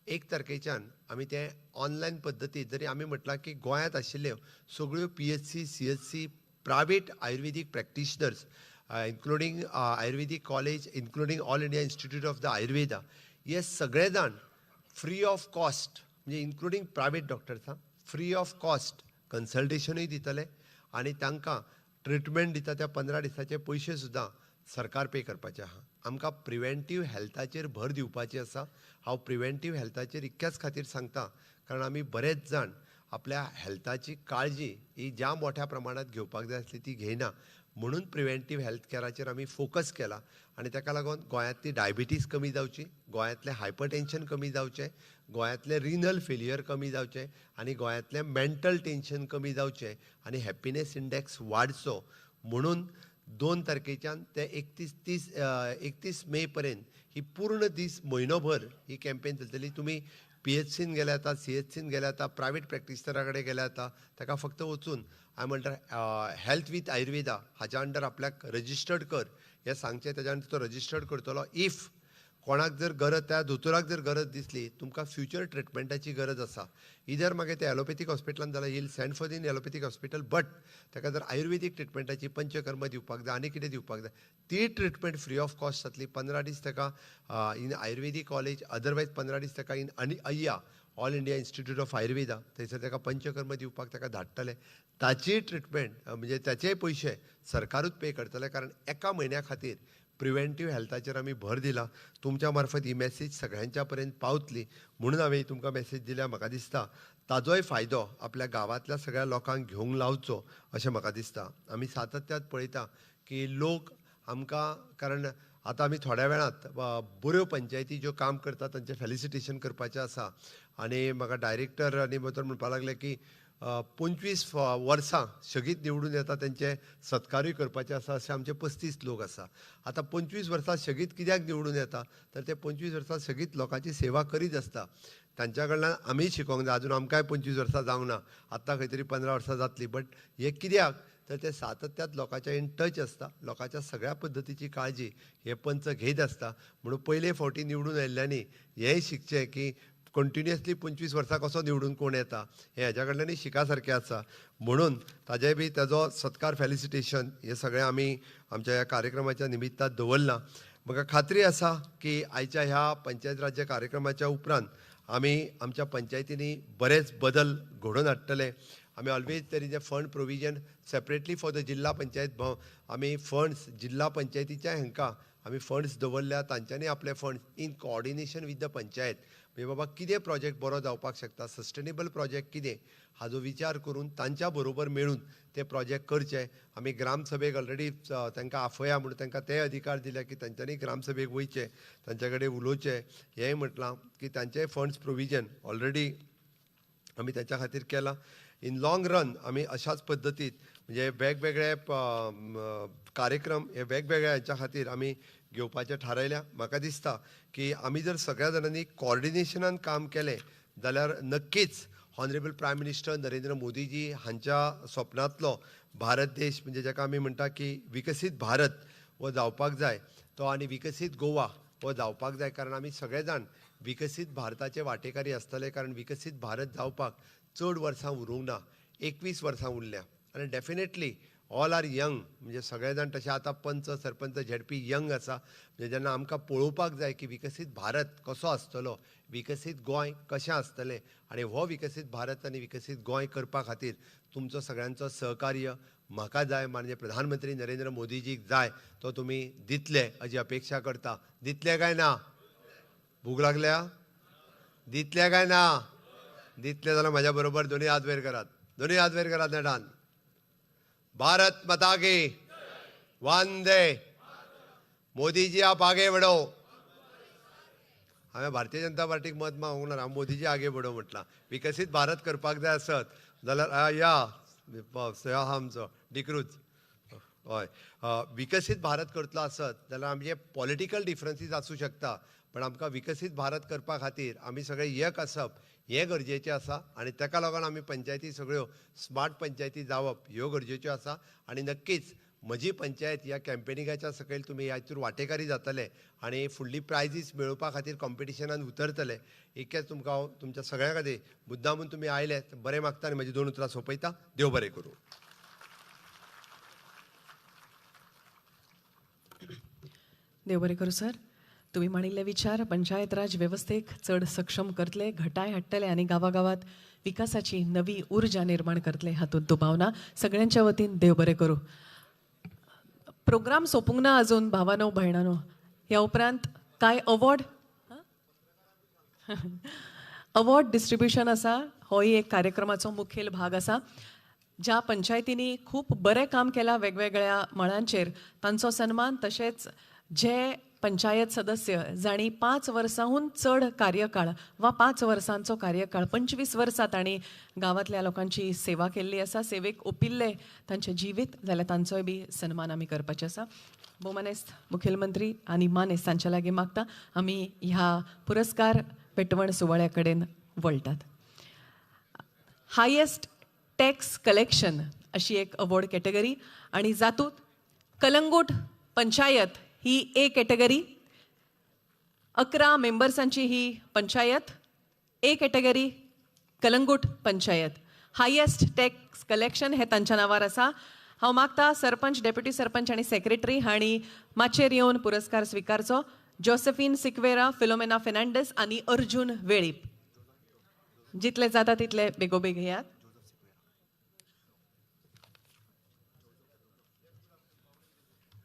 1 तारखेच्यान आमी तें ऑनलायन पद्दतीन, जरी आमी म्हटलां की गोंयांत आशिल्ल्यो सगळ्यो PHC CHC private Ayurvedic practitioners including Ayurvedic college, including All India Institute of the Ayurveda, हे सगळे जाण फ्री ऑफ कॉस्ट, म्हणजे including private doctors, free of cost कन्सल्टेशनूय दितले आनी तांकां ट्रिटमेंट दिता त्या 15 दिसाचे पयशे सुद्दां सरकार पे करपाचें आहा. आमकां प्रिवेंटीव हेल्थाचेर भर दिवपाची आसा. हांव प्रिवेंटीव हेल्थाचेर इतक्याच खातीर सांगता कारण आमी बरेच जाण आपल्या हेल्थाची काळजी ही ज्या मोठ्या प्रमाणात घेवपाक जाय आसली ती घेयना, म्हणून प्रिवेंटीव हेल्थ कॅराचेर आमी फोकस केला. आनी ताका लागून गोंयांतली डायबिटीज कमी जावची, गोंयांतलें हायपरटेन्शन कमी जावचें, गोंयांतलें रिनल फेलियर कमी जावचें आनी गोंयांतलें मेंटल टेन्शन कमी जावचें आनी हॅप्पिनेस इंडेक्स वाडचो. म्हणून 2 तारखेच्यान ते 31 मे पर्यंत ही पूर्ण दीस म्हयनोभर ही कॅम्पेन चलतली. तुमी PHCन गेले आतां, CHCन गेले आतां, प्रायवेट प्रॅक्टिशनरा कडेन गेले आतां, ताका फक्त वचून हांवें म्हणटा हेल्थ वीथ आयुर्वेदा हाच्या अंडर आपल्याक रजिस्टर्ड कर हें सांगचें, तेज्या नंतर तो रजिस्टर्ड करतलो. If कोणाक जर गरज, त्या दोतोराक जर गरज दिसली तुमकां फ्युचर ट्रिटमेंटाची गरज आसा, इधर मागीर ते एलोपॅथीक हॉस्पिटलान जाल्यार he'll send for in allopathic hospital, but ताका जर आयुर्वेदीक ट्रिटमेंटाची पंचकर्म दिवपाक जाय आनी कितें दिवपाक जाय ती ट्रिटमेंट फ्री ऑफ कॉस्ट जातली. 15 दीस ताका इन आयुर्वेदीक कॉलेज, अदरवायज 15 दीस ताका इन आनी अय्या All India Institute of Ayurveda थंयसर ताका पंचकर्म दिवपाक ताका धाडटले. ताची ट्रिटमेंट म्हणजे ताचेय पयशे सरकारूच पे करतले, कारण एका म्हयन्या खातीर प्रिवेंटीव हेल्थाचेर आमी भर दिला. तुमच्या मार्फत ही मॅसेज सगळ्यांच्या पर्यंत पावतली म्हणून हांवें तुमकां मॅसेज दिल्या. म्हाका दिसता ताजोय फायदो आपल्या गांवांतल्या सगळ्या लोकांक घेवंक लावचो अशें म्हाका दिसता. आमी सातत्यात पळयता की लोक आमकां, कारण आतां आमी थोड्या वेळांत बऱ्यो पंचायती ज्यो काम करता तांचें फेलिसिटेशन करपाचें आसा. आनी म्हाका डायरेक्टर आनी दोतोर म्हणपाक लागले की 25 वर्सां सेगीत निवडून येता तेंचे सत्कारूय करपाचे आसा अशे आमचे 35 लोक आसा. आतां 25 वर्सां सेगीत कित्याक निवडून येता तर ते 25 वर्सां सेगीत लोकांची सेवा करीत आसता. तांच्या कडल्यान आमी शिकोंक जाय. आजून आमकांय 25 वर्सां जावंक ना, आतां खंय तरी 15 वर्सां जातली, बट हें कित्याक तर ते सातत्यात लोकांच्या इन टच आसता, लोकांच्या सगळ्या पद्दतीची काळजी हे पंच घेत आसता. म्हणून पयले फावटी निवडून आयिल्ल्यांनी हेंय शिकचें की कंटिन्युअसली 25 वर्सां कसो निवडून कोण येता हें हेज्या कडल्यानूय शिका सारकें आसा. म्हणून ताजें बी ताजो सत्कार फेलिसिटेशन हें सगळें आमी आमच्या ह्या कार्यक्रमाच्या निमित्तान दवरलां. म्हाका खात्री आसा की आयच्या ह्या पंचायत राज्य कार्यक्रमाच्या उपरांत आमी आमच्या पंचायतींनी बरेच बदल घडोवन हाडटले. आमी always there is a fund provision separately for the Zilla Panchayat. आमी फंड्स जिल्हा पंचायतीच्या हांकां आमी फंड्स दवरल्या, तांच्यांनी आपले funds in coordination with the panchayat, म्हणजे बाबा कितें प्रोजेक्ट बरो जावपाक शकता, सस्टेनेबल प्रोजेक्ट कितें हाजो विचार करून तांच्या बरोबर मेळून ते प्रोजेक्ट करचे. आमी ग्रामसभेक ऑलरेडी तांकां आफया म्हणून तांकां ते अधिकार दिले की तांच्यांनी ग्रामसभेक वयचे, तांच्या कडेन उलोवचें. हेंय म्हटलां की तांचेय फंड्स प्रोविजन ऑलरेडी आमी तांच्या खातीर केलां. इन लॉंग रन आमी अशाच पद्दतीत म्हणजे वेगवेगळे कार्यक्रम हे वेगवेगळ्या हाच्या खातीर आमी घेवपाचें थारायल्या. म्हाका दिसता की आमी जर सगळ्या जाणांनी कॉर्डिनेशनान काम केलें जाल्यार नक्कीच honourable prime minister Narendra Modiji हांच्या स्वप्नांतलो भारत देश म्हणजे जाका आमी म्हणटा की विकसीत भारत हो जावपाक जाय तो, आनी विकसीत गोवा हो जावपाक जाय, कारण आमी सगळे जाण विकसीत भारताचे वाटेकारी आसतले. कारण विकसीत भारत जावपाक चड वर्सां उरूंक ना, 21 वर्सां उरल्या आनी डेफिनेटली ऑल are young, म्हणजे सगळे जाण तशें आतां पंच सरपंच झेडपी यंग आसा. म्हणजे जेन्ना आमकां पळोवपाक जाय की विकसीत भारत कसो आसतलो, विकसीत गोंय कशें आसतलें, आनी हो विकसीत भारत आनी विकसीत गोंय करपा खातीर तुमचो सगळ्यांचो सहकार्य म्हाका जाय, माननीय प्रधानमंत्री नरेंद्र मोदीजीक जाय, तो तुमी दितले अशी अपेक्षा करता. दितले काय ना? भूक लागल्या? दितले काय ना? दितले जाल्यार म्हाज्या बरोबर दोनूय हात वयर करात, दोनूय हात वयर करात नेटान. भारत माता की वंदे, मोदीजी आप आगे बढ़ो. हांवें भारतीय जनता पार्टीक मत मागूंक ना, हांव मोदीजी आगे बढ़ो म्हटलां. विकसीत भारत करपाक जाय आसत जाल्यार या आहा आमचो डिक्रूज, हय, विकसीत भारत करतलो आसत जाल्यार आमचे पॉलिटिकल डिफरन्सीस आसूं शकता, पण आमकां विकसीत भारत करपा खातीर आमी सगळे एक आसप हें गरजेचें आसा. आनी ताका लागून आमी पंचायती सगळ्यो स्मार्ट पंचायती जावप ह्यो गरजेच्यो आसा. आनी नक्कीच म्हजी पंचायत ह्या कॅम्पेनिंगाच्या सकयल तुमी ह्या हितूर वांटेकारी जातले आनी फुडली प्रायजीस मेळोवपा खातीर कॉम्पिटिशनान उतरतले. इतकेंच तुमकां हांव तुमच्या सगळ्यां खातीर मुद्दामून तुमी आयले बरें मागता आनी म्हजी 2 उतरां सोंपयता. देव बरें करूं. देव बरें करूं सर. तुमी मांडिल्ले विचार पंचायत राज वेवस्थेक चड सक्षम करतले, घटाय हाडटले आनी गांवागांवांत विकासाची नवी उर्जा निर्माण करतले हातूंत दुबाव ना. सगळ्यांच्या वतीन देव बरें करूं. प्रोग्राम सोंपूंक ना अजून भावानो भयणानो. ह्या उपरांत कांय अवॉर्ड अवॉर्ड डिस्ट्रिब्युशन आसा, होय एक कार्यक्रमाचो मुखेल भाग आसा. ज्या पंचायतींनी खूब बरें काम केलां वेगवेगळ्या मळांचेर तांचो सन्मान, तशेंच जे पंचायत सदस्य जांणी 5 वर्सांहून चड कार्यकाळ वा 5 वर्सांचो कार्यकाळ 25 वर्सां तांणी गांवांतल्या लोकांची सेवा केल्ली आसा, सेवेक ओपिल्ले तांचें जिवीत, जाल्यार तांचोय बी सन्मान आमी करपाचें आसा. भोवमानेस्त मुखेलमंत्री आनी मानेस्त तांच्या लागीं मागता आमी ह्या पुरस्कार पेटवण सुवाळ्या कडेन वळटात. हायेस्ट टॅक्स कलेक्शन अशी एक अवॉर्ड कॅटेगरी आनी जातूंत कलंगूट पंचायत ही ए कॅटेगरी, 11 मेंबर्सांची ही panchayat. A category Calangute panchayat. Highest tax collection हे तांच्या नांवार आसा. हांव मागता सरपंच, डेप्युटी सरपंच आनी सेक्रेटरी हांणी माचयेर येवन पुरस्कार स्विकारचो. जोसेफीन सिक्वेरा, फिलोमेना फेर्नांडीस आनी अर्जुन वेळीप. जितले जाता तितले बेगोबेग घेयात.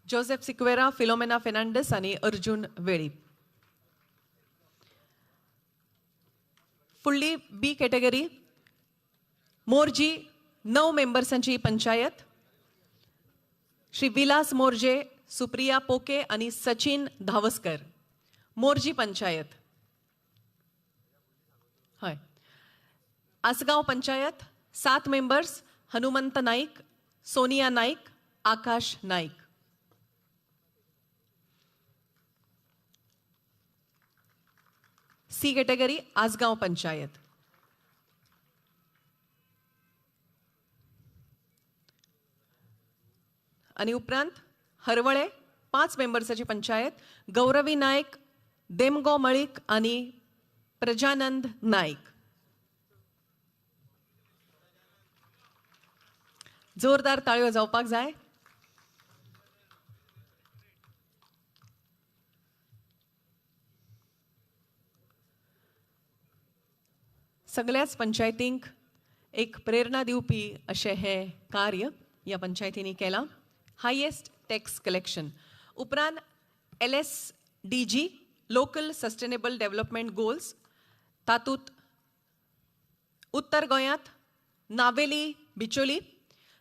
जोसेफ सिक्वेरा, फिलोमेना फेर्नांडीस आनी अर्जुन वेळीप. फुडली बी कॅटेगरी मोरजी, 9 मेंबर्सांची पंचायत. श्री विलास मोरजे, सुप्रिया पोके आनी सचिन धावस्कर. मोरजी पंचायत. हय. Assagao panchayat 7 members, Hanumant Naik, Sonia Naik, Akash Naik. C category Assagao panchayat. आनी उपरांत हरवळे 5 मेंबर्साची पंचायत, गौरवी नायक, देमगो मळीक आनी प्रजानंद नाईक. जोरदार ताळयो जावपाक जाय. सगळ्याच पंचायतींक एक प्रेरणा दिवपी अशें हें कार्य ह्या पंचायतींनी केलां. Highest tax collection. उपरांत LSDG local sustainable development goals, तातूंत उत्तर गोंयांत नावेली बिचोली,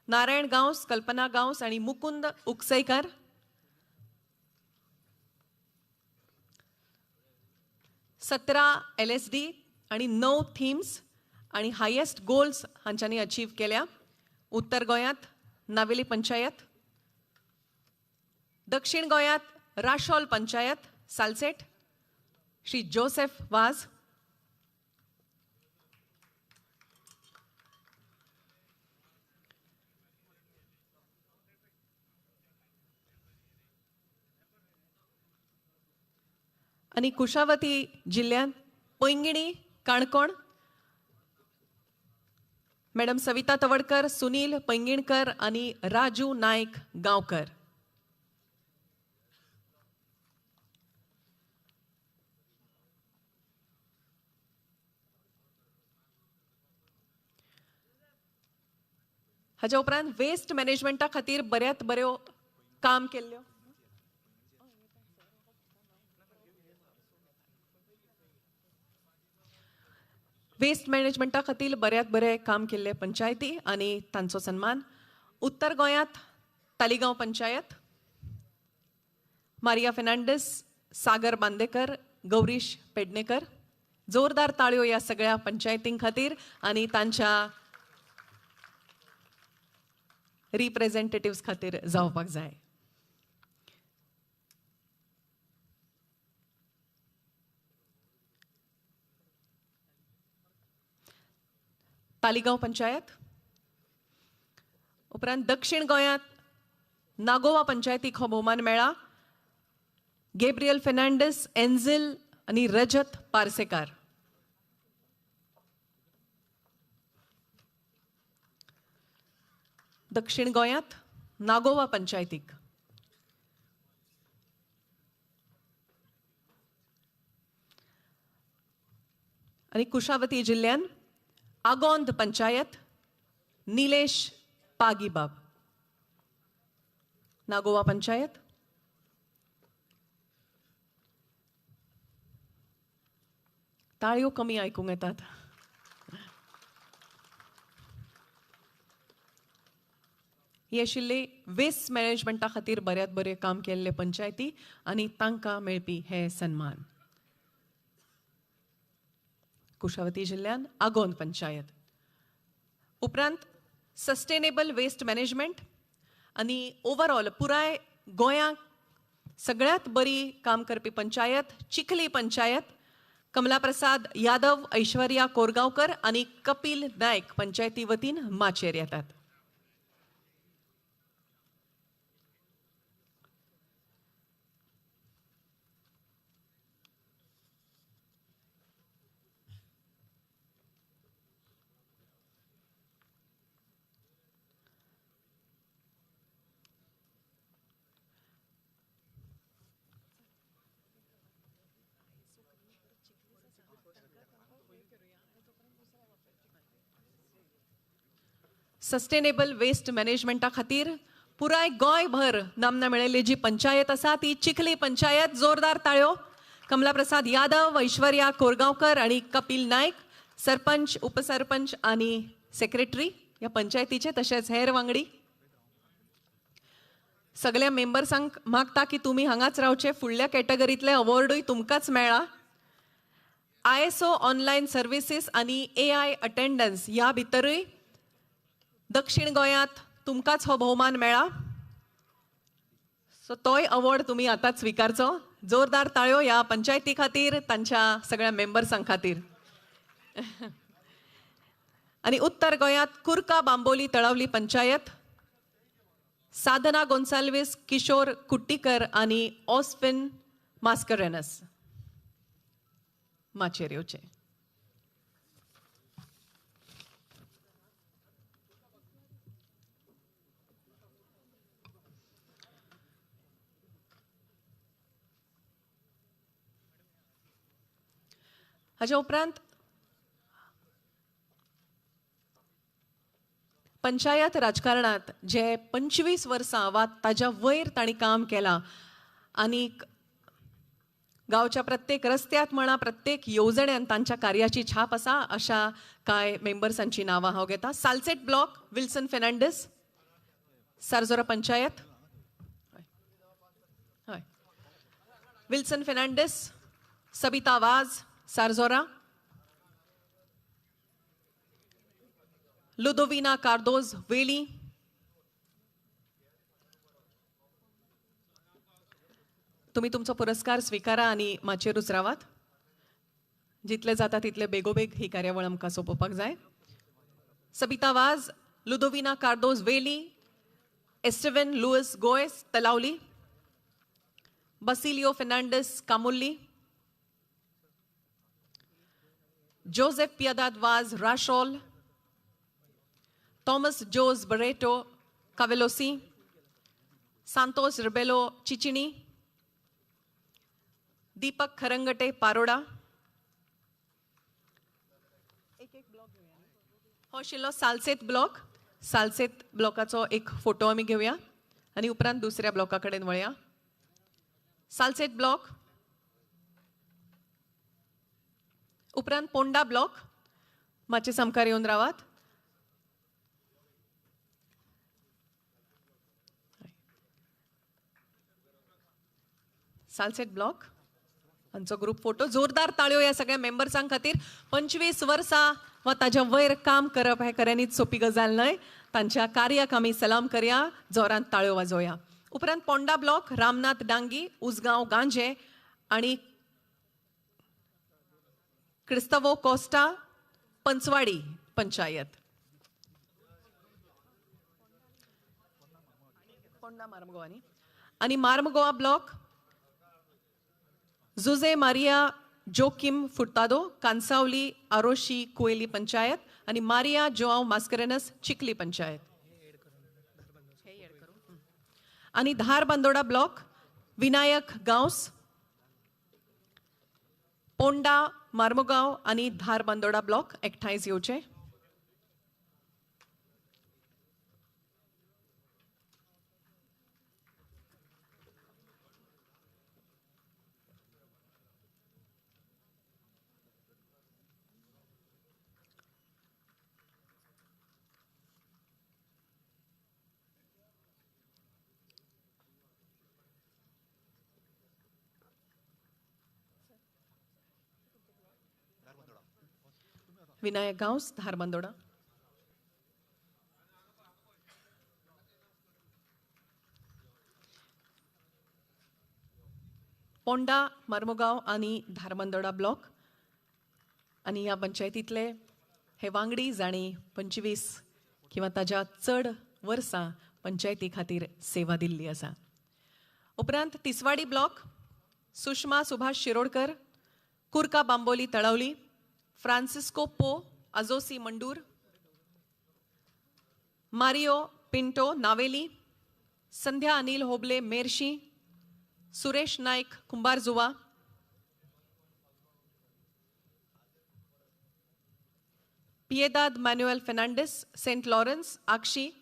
नारायण गांवस, कल्पना गांवस आनी मुकुंद उक्सैकर. 17 LSD आनी 9 थीम्स आनी हायेस्ट गोल्स हांच्यांनी अचीव केल्या. उत्तर गोंयांत नावेली पंचायत. दक्षिण गोंयांत राशोल पंचायत सालसेट, श्री जोसेफ वाझ. आनी कुशावती जिल्ल्यांत पैंगिणी काणकोण, मॅडम सविता तवडकर, सुनील पैंगीणकर आनी राजू नायक गांवकर. हाज्या उपरांत वेस्ट मॅनेजमेंटा खातीर बऱ्यात बऱ्यो काम केल्ल्यो. वेस्ट मॅनेजमेंटा खातीर बऱ्यात बरें काम केल्ले पंचायती आनी तांचो सन्मान. उत्तर गोंयांत तालिगांव पंचायत, मारिया फेर्नांडीस, सागर बांदेकर, गौरीश पेडणेकर. जोरदार ताळयो ह्या सगळ्या पंचायतीं खातीर आनी तांच्या रिप्रेझेंटेटिव्स खातीर जावपाक जाय. तालिगांव पंचायत. उपरांत दक्षिण गोंयांत नागोवा पंचायतीक हो भोवमान मेळ्ळा. गेब्रियल फेर्नांडीस, एन्झिल आनी रजत पार्सेकार. दक्षिण गोंयांत नागोवा पंचायतीक. आनी कुशावती जिल्ल्यांत आगोंद पंचायत, निलेश पागीबाब. नागोवा पंचायत. ताळयो कमी आयकूंक येतात. ही आशिल्ली वेस्ट मॅनेजमेंटा खातीर बऱ्यात बरें काम केल्ले पंचायती आनी तांकां मेळपी हे सन्मान. कुशावती जिल्ल्यांत आगोंद पंचायत. उपरांत सस्टेनेबल वेस्ट मॅनेजमेंट आनी ओवरऑल पुराय गोंयांक सगळ्यांत बरी काम करपी पंचायत चिखली पंचायत, कमला प्रसाद यादव, ऐश्वर्या कोरगांवकर आनी कपिल नायक पंचायती वतीन माचयेर येतात. सस्टेनेबल वेस्ट मॅनेजमेंटा खातीर पुराय गोंयभर नामना मेळिल्ली जी पंचायत आसा ती चिखली पंचायत. जोरदार ताळयो. कमला प्रसाद यादव, ऐश्वर्या कोरगांवकर आणि कपिल नायक सरपंच, उपसरपंच आणि सेक्रेटरी ह्या पंचायतीचे तशेंच हेर वांगडी. सगळ्या मेंबर्सांक मागता की तुमी हांगाच रावचे, फुडल्या कॅटेगरीतले अवॉर्डूय तुमकांच मेळ्ळा. ISO online services आनी AI attendance ह्या भितरूय दक्षिण गोंयांत तुमकांच हो भोवमान मेळ्ळा. सो तोय अवॉर्ड तुमी आतांच स्विकारचो. जोरदार ताळयो ह्या पंचायती खातीर, तांच्या सगळ्या मेंबर्सां खातीर. आनी उत्तर गोंयांत कुर्का बांबोली तळावली पंचायत, साधना गोन्साल्वीस, किशोर कुट्टीकर आनी ऑस्विन मास्करेनस माचयेर येवचे. हाज्या उपरांत पंचायत राजकारणांत जे 25 वर्सां वा ताज्या वयर तांणी काम केलां आनी गांवच्या प्रत्येक रस्त्यांत म्हणा, प्रत्येक येवजण्यान तांच्या कार्याची छाप आसा, अशा कांय मेंबर्सांची नांवां हांव घेता. Salcete block Wilson Fernandes, Sarzora panchayat. हय, विल्सन फेर्नांडीस, सबिता वाज, सारजोरा, लुदोविना कार्दोज, वेली, तुम्ही तुमचो पुरस्कार स्विकारा आनी माचयेरूच रावात. जितले जाता तितले बेगोबेग ही कार्यावळ आमकां सोंपोवपाक जाय. सबिता वाज, लुदोविना कार्दोज, वेली, एस्टेवन लुईस गोयस, तलावली, बसिलियो फेर्नांडीस, कामुल्ली, जोसेफ पियादाद वाज, राशोल, थॉमस जोस बरेटो, कावेलोसी, सांतोस रिबेलो, चिचिणी, दीपक खरंगटे, पारोडा. हो आशिल्लो सालसेत ब्लॉक. सालसेत ब्लॉकाचो एक फोटो आमी घेवया आनी उपरांत दुसऱ्या ब्लॉका कडेन वळया. सालसेत ब्लॉक, उपरांत पोंडा ब्लॉक. मातशे सामकार येवन रावात. सालसेट ब्लॉक हांचो ग्रुप फोटो. जोरदार ताळयो ह्या सगळ्या मेंबर्सां खातीर. 25 वर्सां वा ताज्या वयर काम करप हें खऱ्यांनीच सोंपी गजाल न्हय. तांच्या कार्याक आमी सलाम करया, जोरांत ताळयो वाजोवया. उपरांत पोंडा ब्लॉक रामनाथ डांगी, उसगांव गांजे आनी क्रिस्तवो कोस्टा, पंचवाडी पंचायत. पोंडा मार्मगोवा न्ही. आनी मार्मगोवा ब्लॉक जुजे मारिया जोकीम फुर्तादो, कांसावली, आरोशी, कुएली पंचायत आनी मारिया जोआव मास्करेनस, चिखली पंचायत. आनी धारबांदोडा ब्लॉक विनायक गांवस, पोंडा, मार्मोगांव आनी धारबांदोडा ब्लॉक एकठांय येवचे. विनायक गांवस, धारबांदोडा. पोंडा, मार्मोगांव आनी धारबांदोडा ब्लॉक. आनी ह्या पंचायतींतले हे वांगडी जांणी 25 किंवा ताज्या चड वर्सां पंचायती खातीर सेवा दिल्ली आसा. उपरांत तिसवाडी ब्लॉक सुषमा सुभाष शिरोडकर, कुर्का बांबोली तळावली, फ्रांसिस्को पो, आजोसी मंडूर, मारियो पिंटो, नावेली, संध्या Anil होबले, Merces, Suresh Naik, Kumbharjua, Piedad Manuel Fernandes, Saint Lawrence, Akshi.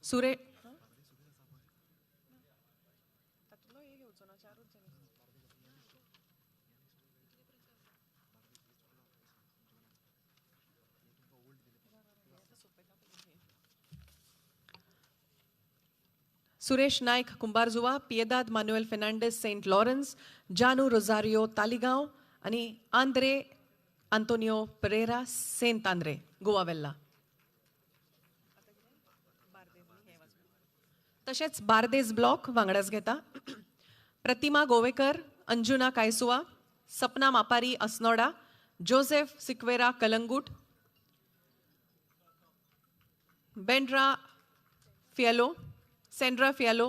Sure Suresh Naik Kumbharjua, Piedad Manuel Fernandes, Saint Lawrence, Janu Rosario Taleigao आनी Andre Antonio Pereira, Saint Andre, Goa Velha. तशेंच बार्देस ब्लॉक वांगडाच घेता Pratima Govekar, Anjuna Caisua, Sapna Mapari Assonora, Joseph Sequeira Calangute, Bendra Fialho, Sendra Fialho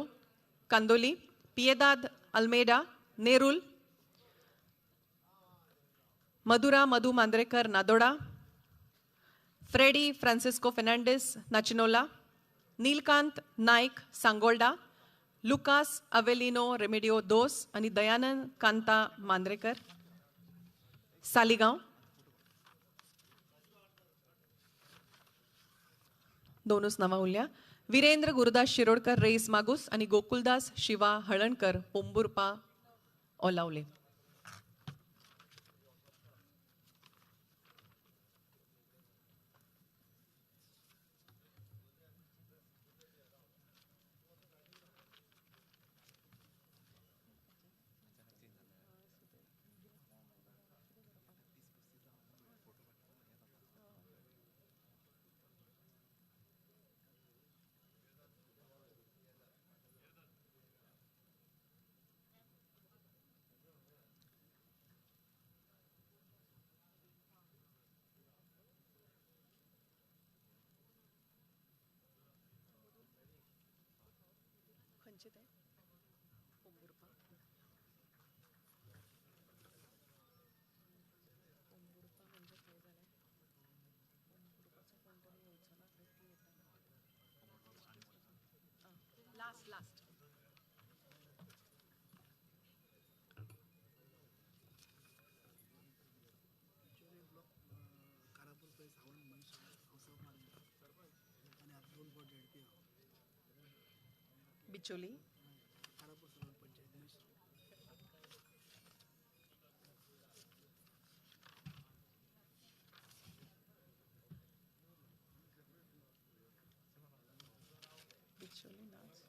Candolim, Piedade Almeida Nerul, Madhura Madhu Mandrekar Nadora, Freddy Francisco Fernandes Nachinola, Nilkant Naik Sangolda, Lucas Avelino Remedio दोस आनी दयानंद कांता मांद्रेकर सालिगांव. दोनूच नांवां उरल्या. विरेंद्र गुरुदास शिरोडकर रेईस मागूस आनी Gokuldas Shiva Halankar Pomburpa Olaulim. Last. Bicholim. Bicholim नाच.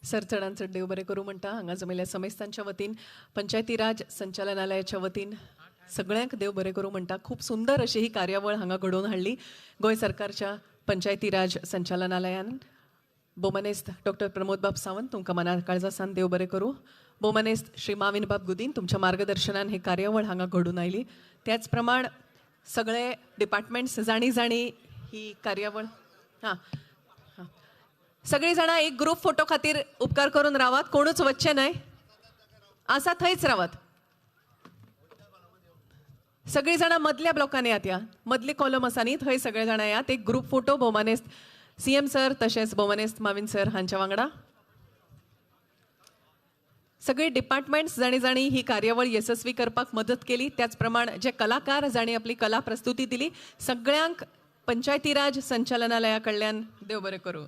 सर चडान चड देव बरें करूं म्हणटा. हांगा जमिल्ल्या समेस्तांच्या वतीन, पंचायती राज संचालनालयाच्या वतीन सगळ्यांक देव बरें करूं म्हणटा. खूब सुंदर अशी ही कार्यावळ हांगा घडोवन हाडली गोंय सरकारच्या पंचायती राज संचालनालयान. बोमनेस्त डॉक्टर प्रमोद बाब सावंत, तुमकां मना काळजा सावन देव बरें करूं. बोमनेस्त श्री माविन बाब गुदीन, तुमच्या मार्गदर्शनान ही कार्यावळ हांगा घडून आयली. त्याच प्रमाण सगळे डिपार्टमेंट्स जाणी जाणी ही कार्यावळ हां हां सगळीं जाणां एक ग्रुप फोटो खातीर उपकार करून रावात, कोणूच वच्चे न्हय, आसा थंयच रावात. सगळीं जाणां मदल्या ब्लॉकान येयात, ह्या मदले कॉलम आसा न्ही थंय सगळे जाणां येयात. एक ग्रुप फोटो भोवमानेस्त सीएम सर तशेंच भोवमानेस्त माविन सर हांच्या वांगडा. सगळी डिपार्टमेंट्स जाणी जाणी ही कार्यावळ येसस्वी करपाक मदत केली, त्याच प्रमाण जे कलाकार जाणी आपली कला प्रस्तुती दिली, सगळ्यांक पंचायती राज संचालनालया कडल्यान देव बरें करूं.